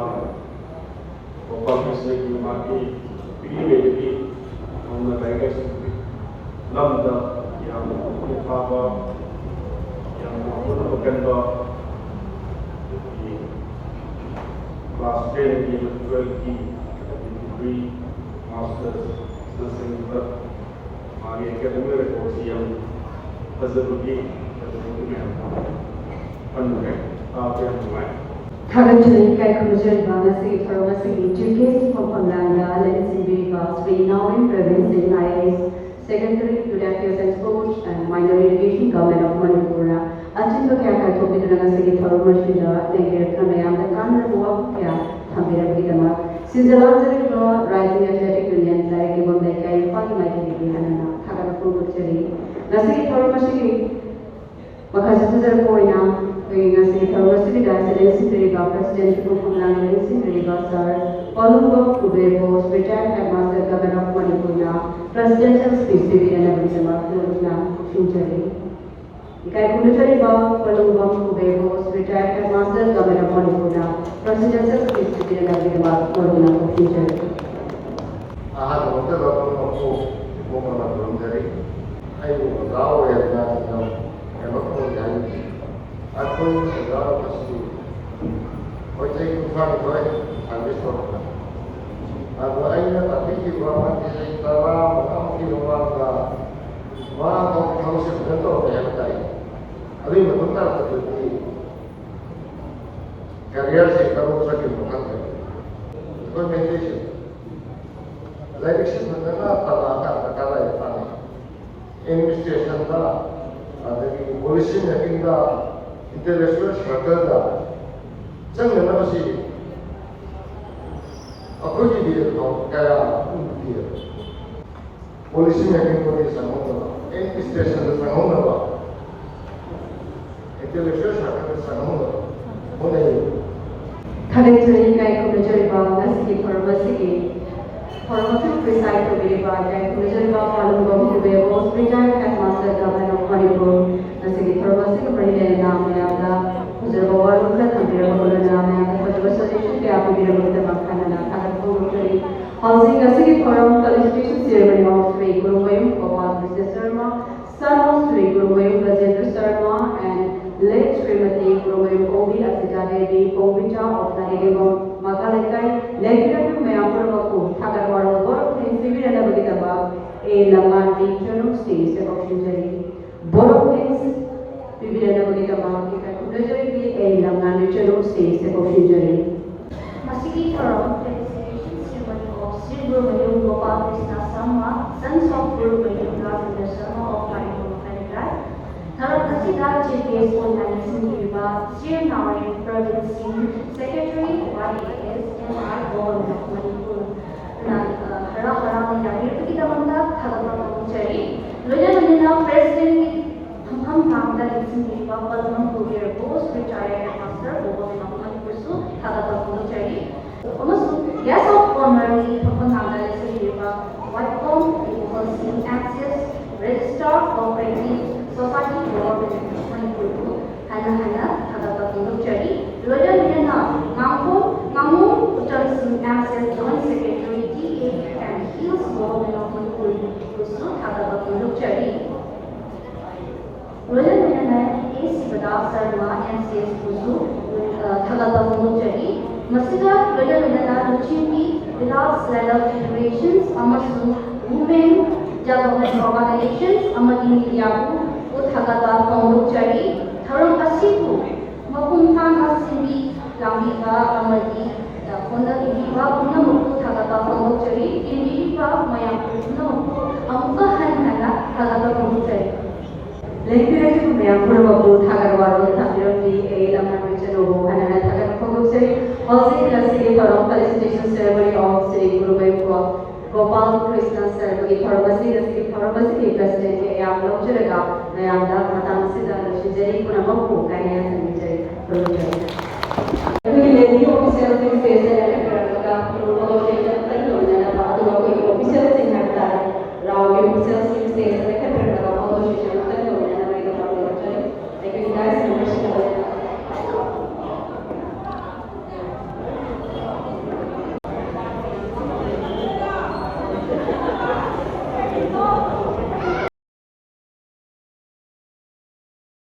ꯒꯣꯄꯥꯜ ꯀ꯭ꯔꯤꯁꯅꯒꯤ ꯃꯥꯒꯤ ꯄꯤꯔꯤꯉꯩꯗꯒꯤ ꯅꯧꯅ ꯂꯥꯏꯔꯤꯛ ꯂꯥꯏꯁꯨꯒꯤ ꯂꯝꯗ ꯌꯥꯝꯅ ꯄꯨꯛꯅꯤꯡ ꯐꯥꯕ, ꯌꯥꯝꯅ ꯍꯣꯠꯅꯕ ꯀꯟꯕ, ꯑꯗꯒꯤ class ten ꯒꯤ ꯑꯃꯗꯤ twelve ꯀꯤ ꯑꯗꯒꯤ degree, masters ꯅꯆꯤꯡꯕ ꯃꯥꯒꯤ academic record ꯁꯤ ꯌꯥꯝ ꯐꯖꯕꯒꯤ ꯐꯖꯕꯒꯤ ꯃꯌꯥꯝ ꯄꯟꯈ꯭ꯔꯦ꯫ ꯇꯥꯕꯗ ꯌꯥꯝ ꯅꯨꯡꯉꯥꯏ꯫ ꯊꯥꯒꯠꯆꯔꯤ꯫ ꯏꯀꯥꯏ ꯈꯨꯝꯅꯖꯔꯤꯕ ꯉꯁꯤꯒꯤ ꯊꯧꯔꯝ ꯑꯁꯤꯒꯤ chief guest ꯀꯤ ꯐꯝꯐꯝ ꯂꯥꯡꯗ ꯂꯦꯡꯁꯤꯟꯕꯤꯔꯤꯕ ꯁ꯭ꯔꯤ ꯏꯅꯥꯎꯔꯦꯝ ꯄ꯭ꯔꯕꯤꯟ ꯁꯤꯡ, I A S, Secretary to the Affairs and Sports and Minor Education, Government of Manipur ꯅ ꯑꯆꯤꯟꯕ ꯀꯌꯥ ꯀꯥꯏꯊꯣꯛꯄꯤꯗꯨꯅ ꯉꯁꯤꯒꯤ ꯊꯧꯔꯝ ꯑꯁꯤꯗ ꯂꯦꯡꯕꯤꯔꯛꯇꯨꯅ ꯃꯌꯥꯝꯗ ꯀꯥꯟꯅꯔꯕ ꯋꯥꯐꯝ ꯀꯌꯥ ꯊꯝꯕꯤꯔꯕꯒꯤꯗꯃꯛ ꯁꯤꯟꯖ ꯂꯥꯡꯖꯔꯤꯕ Rising Athletic Union ꯂꯥꯏꯔꯤꯛ ꯌꯦꯛꯐꯝ ꯂꯩꯀꯥꯏ ꯏꯝꯐꯥꯜꯒꯤ ꯃꯥꯏꯀꯩꯗꯒꯤ ꯍꯟꯅ ꯊꯥꯒꯠꯄ ꯐꯣꯡꯗꯣꯛꯆꯔꯤ꯫ ꯉꯁꯤꯒꯤ ꯊꯧꯔꯝ ꯑꯁꯤꯒꯤ ꯃꯈꯥ ꯆꯠꯊꯖꯔꯛꯄ ꯑꯣꯏꯅ ꯑꯩꯈꯣꯏꯒꯤ ꯉꯁꯤꯒꯤ ꯊꯧꯔꯝ ꯑꯁꯤꯒꯤꯗ ꯁꯤꯗ ꯂꯦꯡꯁꯤꯟꯕꯤꯔꯤꯕ President ꯀꯤ ꯐꯝꯐꯝ ꯂꯥꯡꯗ ꯂꯦꯡꯁꯤꯟꯕꯤꯔꯤꯕ Sir ꯄꯣꯂꯨꯡꯕꯝ Kuber Bose, retired headmaster, Government of Manipur ꯅ presidential speech ꯄꯤꯕꯤꯅꯕꯒꯤꯗꯃꯛ ꯅꯣꯂꯨꯛꯅ ꯈꯣꯡꯖꯔꯤ꯫ ꯏꯀꯥꯏ ꯈꯨꯝꯅꯖꯔꯤꯕ ꯄꯣꯂꯨꯡꯕꯝ Kuber Bose, retired headmaster, Government of Manipur ꯅ presidential speech ꯄꯤꯕꯤꯅꯕꯒꯤꯗꯃꯛ ꯅꯣꯂꯨꯛꯅ ꯈꯣꯡꯖꯔꯤ꯫ ꯑꯍꯥꯟꯕꯃꯛꯇꯗ ꯄꯨꯝꯅꯃꯛꯄꯨ ꯏꯕꯨꯡꯉꯣꯅ ꯈꯨꯔꯨꯝꯖꯔꯤ꯫ ꯑꯩꯕꯨ ꯑꯣꯖꯥ ꯑꯣꯏꯔꯦꯗꯅ ꯑꯗꯨꯝ ꯀꯩꯅꯣ ꯇꯧꯔꯦ ꯍꯥꯏꯕꯗꯤ ꯑꯩꯈꯣꯏ ꯑꯣꯖꯥ ꯑꯣꯏꯕꯁꯤ ꯍꯣꯏ ꯆꯍꯤ ꯀꯨꯟꯊ꯭ꯔꯥꯅꯤꯊꯣꯏ service ꯇꯧꯔꯛꯄ꯫ ꯑꯗꯣ ꯑꯩꯅ ꯇꯥꯛꯄꯤꯈꯤꯕ ꯑꯃꯗꯤ ꯆꯍꯤ ꯇꯔꯥꯃꯉꯥꯃꯨꯛꯀꯤ ꯃꯃꯥꯡꯗ ꯃꯥ ꯊꯕꯛꯁꯦ ꯐꯖꯅ ꯇꯧꯔꯝꯃꯦ ꯍꯥꯏꯕ ꯇꯥꯏ꯫ ꯑꯗꯨꯒꯤ ꯃꯇꯨꯡ ꯇꯥꯔꯛꯄꯗꯗꯤ career ꯁꯦ ꯀꯔꯣꯝ ꯆꯠꯈꯤꯕꯅꯣ ꯈꯪꯗ꯭ꯔꯦ꯫ ꯑꯩꯈꯣꯏ ꯃꯩꯇꯩꯁꯦ ꯂꯥꯏꯔꯤꯛꯁꯦ ꯐꯖꯅ ꯇꯝꯃꯛꯑꯀꯥꯟꯗ ꯀꯗꯥꯏꯗ ꯇꯥꯟꯅꯩ? Administration ꯗ, ꯑꯗꯒꯤ policy making ꯗ, intellectual circle ꯗ ꯆꯪꯅꯅꯕꯁꯤ ꯑꯩꯈꯣꯏꯒꯤꯗꯤ ꯀꯌꯥ ꯎꯗꯦ꯫ Policy making body ꯗ ꯆꯪꯍꯧꯅꯕ, administration ꯗ ꯆꯪꯍꯧꯅꯕ, intellectual circle ꯗ ꯆꯪꯍꯧꯅꯕ ꯍꯣꯠꯅꯩ꯫ ꯊꯥꯒꯠꯆꯔꯤ ꯏꯀꯥꯏ ꯈꯨꯝꯅꯖꯔꯤꯕ ꯉꯁꯤꯒꯤ ꯊꯧꯔꯝ ꯑꯁꯤꯒꯤ ꯊꯧꯔꯝ ꯑꯁꯤꯕꯨ preside ꯇꯧꯕꯤꯔꯤꯕ ꯏꯀꯥꯏ ꯈꯨꯝꯅꯖꯔꯤꯕ ꯃꯥꯂꯨꯝꯕꯝ ꯀꯨꯕꯦꯕꯣꯁ, retired headmaster, government of Manipur꯫ ꯉꯁꯤꯒꯤ ꯊꯧꯔꯝ ꯑꯁꯤꯒ ꯃꯔꯤ ꯂꯩꯅꯅ ꯃꯌꯥꯝꯗ ꯐꯖꯔꯕ ꯋꯥꯔꯣꯜ ꯈꯔ ꯊꯝꯕꯤꯔꯕ ꯂꯣꯏꯅꯅ ꯃꯌꯥꯝꯗ ꯐꯖꯕ suggestion ꯀꯌꯥ ꯄꯤꯕꯤꯔꯕꯒꯤꯗꯃꯛ ꯍꯟꯅ ꯍꯟꯅ ꯊꯥꯒꯠꯄ ꯐꯣꯡꯗꯣꯛꯆꯔꯤ꯫ ꯍꯧꯖꯤꯛ ꯉꯁꯤꯒꯤ ꯊꯧꯔꯝ felicitation ceremony of Shri Gurumayum Gopal Krishna Sharma, son of Shri Gurumayum Rajendra Sharma and late Shrimati Gurumayum ꯑꯣꯕꯤ ꯑꯁꯤꯇꯥ Devi, ꯄꯣꯡꯕꯤꯆꯥ of ꯅꯥꯔꯤꯒꯦꯝꯕꯝ ꯃꯈꯥ ꯂꯩꯀꯥꯏ, ꯂꯩꯕꯤꯔꯛꯂꯤꯕ ꯃꯌꯥꯝ ꯄꯨꯝꯅꯃꯛꯄꯨ ꯊꯥꯒꯠ ꯋꯥꯔꯣꯜ ꯕꯣꯔ ꯊꯦꯡꯁꯤꯕꯤꯔꯅꯕꯒꯤꯗꯃꯛ ꯑꯦ ꯂꯝꯉꯥꯟꯕꯤ ꯆꯅꯨ ꯁ꯭ꯔꯤꯁꯦ ꯀꯧꯁꯤꯟꯖꯔꯤ꯫ ꯕꯣꯔ ꯑꯣꯐ ꯊꯦꯡꯁ ꯄꯤꯕꯤꯔꯅꯕꯒꯤꯗꯃꯛ ꯏꯀꯥꯏ ꯈꯨꯝꯅꯖꯔꯤꯕꯤ ꯑꯩ ꯂꯝꯉꯥꯟꯕꯤ ꯆꯅꯨ ꯁ꯭ꯔꯤꯁꯦ ꯀꯧꯁꯤꯟꯖꯔꯤ꯫ ꯃꯁꯤꯒꯤ ꯊꯧꯔꯝ felicitation ceremony of Shri Gurumayum Gopal Krishna Sharma, sons of Gurumayum Rajendra Sharma of Manipur ꯃꯈꯥ ꯂꯩꯀꯥꯏ꯫ ꯊꯧꯔꯝ ꯑꯁꯤꯗ chief guest ꯑꯣꯏꯅ ꯂꯦꯡꯁꯤꯟꯕꯤꯔꯤꯕ ꯁ꯭ꯔꯤ ꯅꯥꯎꯔꯦꯝ ꯄ꯭ꯔꯕꯤꯟ ꯁꯤꯡ, secretary Y A S M I Government of Manipur. ꯅ, ꯑ, ꯍꯔꯥꯎ ꯍꯔꯥꯎꯅ ꯌꯥꯕꯤꯔꯛꯄꯒꯤꯗꯃꯛꯇ ꯊꯥꯒꯠꯄ ꯐꯣꯡꯗꯣꯛꯆꯔꯤ꯫ ꯂꯣꯏꯅ ꯂꯣꯏꯅꯅ presidentꯀꯤ ꯐꯝꯐꯝ ꯊꯥꯡꯗ ꯂꯦꯡꯁꯤꯟꯕꯤꯔꯤꯕ Padma Kuber Bose, retired headmaster, Government of ꯃꯅꯤꯄꯨꯔꯁꯨ ꯊꯥꯒꯠꯄ ꯐꯣꯡꯗꯣꯛꯆꯔꯤ꯫ ꯑꯃꯁꯨꯡ guest of honorꯒꯤ ꯐꯝꯐꯝ ꯊꯥꯡꯗ ꯂꯦꯡꯁꯤꯟꯕꯤꯔꯤꯕ ꯋꯥꯏꯈꯣꯝ ꯏꯕꯣꯍꯜ ꯁꯤꯡ, M C S, Registrar Cooperative Society, Government of ꯃꯅꯤꯄꯨꯔꯕꯨ ꯍꯟꯅ ꯍꯟꯅ ꯊꯥꯒꯠꯄ ꯐꯣꯡꯗꯣꯛꯆꯔꯤ꯫ ꯂꯣꯏꯅ ꯂꯣꯏꯅꯅ ꯉꯥꯡꯈꯣꯝ, ꯉꯥꯉꯣꯝ ꯎꯇꯝ ꯁꯤꯡ, M C S, Joint Secretary, T A and Hills, Government of ꯃꯅꯤꯄꯨꯔꯕꯨꯁꯨ ꯊꯥꯒꯠꯄ ꯐꯣꯡꯗꯣꯛꯆꯔꯤ꯫ ꯂꯣꯏꯅ ꯂꯣꯏꯅꯅ ꯑꯦ ꯁꯤꯕꯗꯥ ꯁꯔꯃ, M C S ꯕꯨꯁꯨ, ꯑ, ꯊꯥꯒꯠꯄ ꯐꯣꯡꯗꯣꯛꯆꯔꯤ꯫ ꯃꯁꯤꯒ ꯂꯣꯏꯅ ꯂꯣꯏꯅꯅ ꯂꯨꯆꯤꯡꯕꯤ Village Level Federations ꯑꯃꯁꯨꯡ Women Development Organizations ꯑꯃꯗꯤ mediaꯕꯨ ꯊꯥꯒꯠꯄ ꯐꯣꯡꯗꯣꯛꯆꯔꯤ꯫ ꯊꯧꯔꯝ ꯑꯁꯤꯕꯨ ꯃꯄꯨꯡ ꯐꯥꯅ ꯁꯤꯟꯕꯤ ꯂꯥꯡꯕꯤꯕ ꯑꯃꯗꯤ ꯍꯣꯠꯅꯕꯤꯕ ꯄꯨꯝꯅꯃꯛꯄꯨ ꯊꯥꯒꯠꯄ ꯐꯣꯡꯗꯣꯛꯆꯔꯤ꯫ ꯇꯤꯟꯕꯤꯔꯤꯕ ꯃꯌꯥꯝ ꯄꯨꯝꯅꯃꯛꯄꯨ ꯑꯃꯨꯛꯀ ꯍꯟꯅ ꯍꯟꯅ ꯊꯥꯒꯠꯄ ꯐꯣꯡꯗꯣꯛꯆꯔꯤ꯫ ꯂꯦꯡꯕꯤꯔꯛꯂꯤꯕ ꯃꯌꯥꯝ ꯄꯨꯝꯅꯃꯛꯄꯨ ꯊꯥꯒꯠ ꯋꯥꯔꯣꯜ ꯊꯝꯕꯤꯔꯝꯕꯤ ꯑꯩ ꯂꯝꯉꯥꯟꯕꯤ ꯆꯅꯨꯕꯨ ꯍꯟꯅ ꯍꯟꯅ ꯊꯥꯒꯠꯄ ꯐꯣꯡꯗꯣꯛꯆꯔꯤ꯫ ꯍꯧꯖꯤꯛ ꯉꯁꯤꯒꯤ ꯊꯧꯔꯝ felicitation ceremony of Shri Gurumayum Gopal Krishna ꯁꯔꯃꯒꯤ ꯊꯧꯔꯝ ꯑꯁꯤ ꯉꯁꯤꯒꯤ ꯊꯧꯔꯝ ꯑꯁꯤꯒꯤ presidentꯀꯤ ꯑꯌꯥꯕ ꯂꯧꯖꯔꯒ ꯃꯌꯥꯝꯗ ꯃꯇꯥꯡ ꯑꯁꯤꯗ ꯂꯣꯏꯁꯤꯟꯖꯔꯤ꯫ ꯄꯨꯝꯅꯃꯛꯄꯨ ꯀꯥꯏꯅ ꯌꯥꯊꯪ ꯅꯤꯖꯔꯤ꯫ ꯈꯨꯔꯨꯝꯖꯔꯤ꯫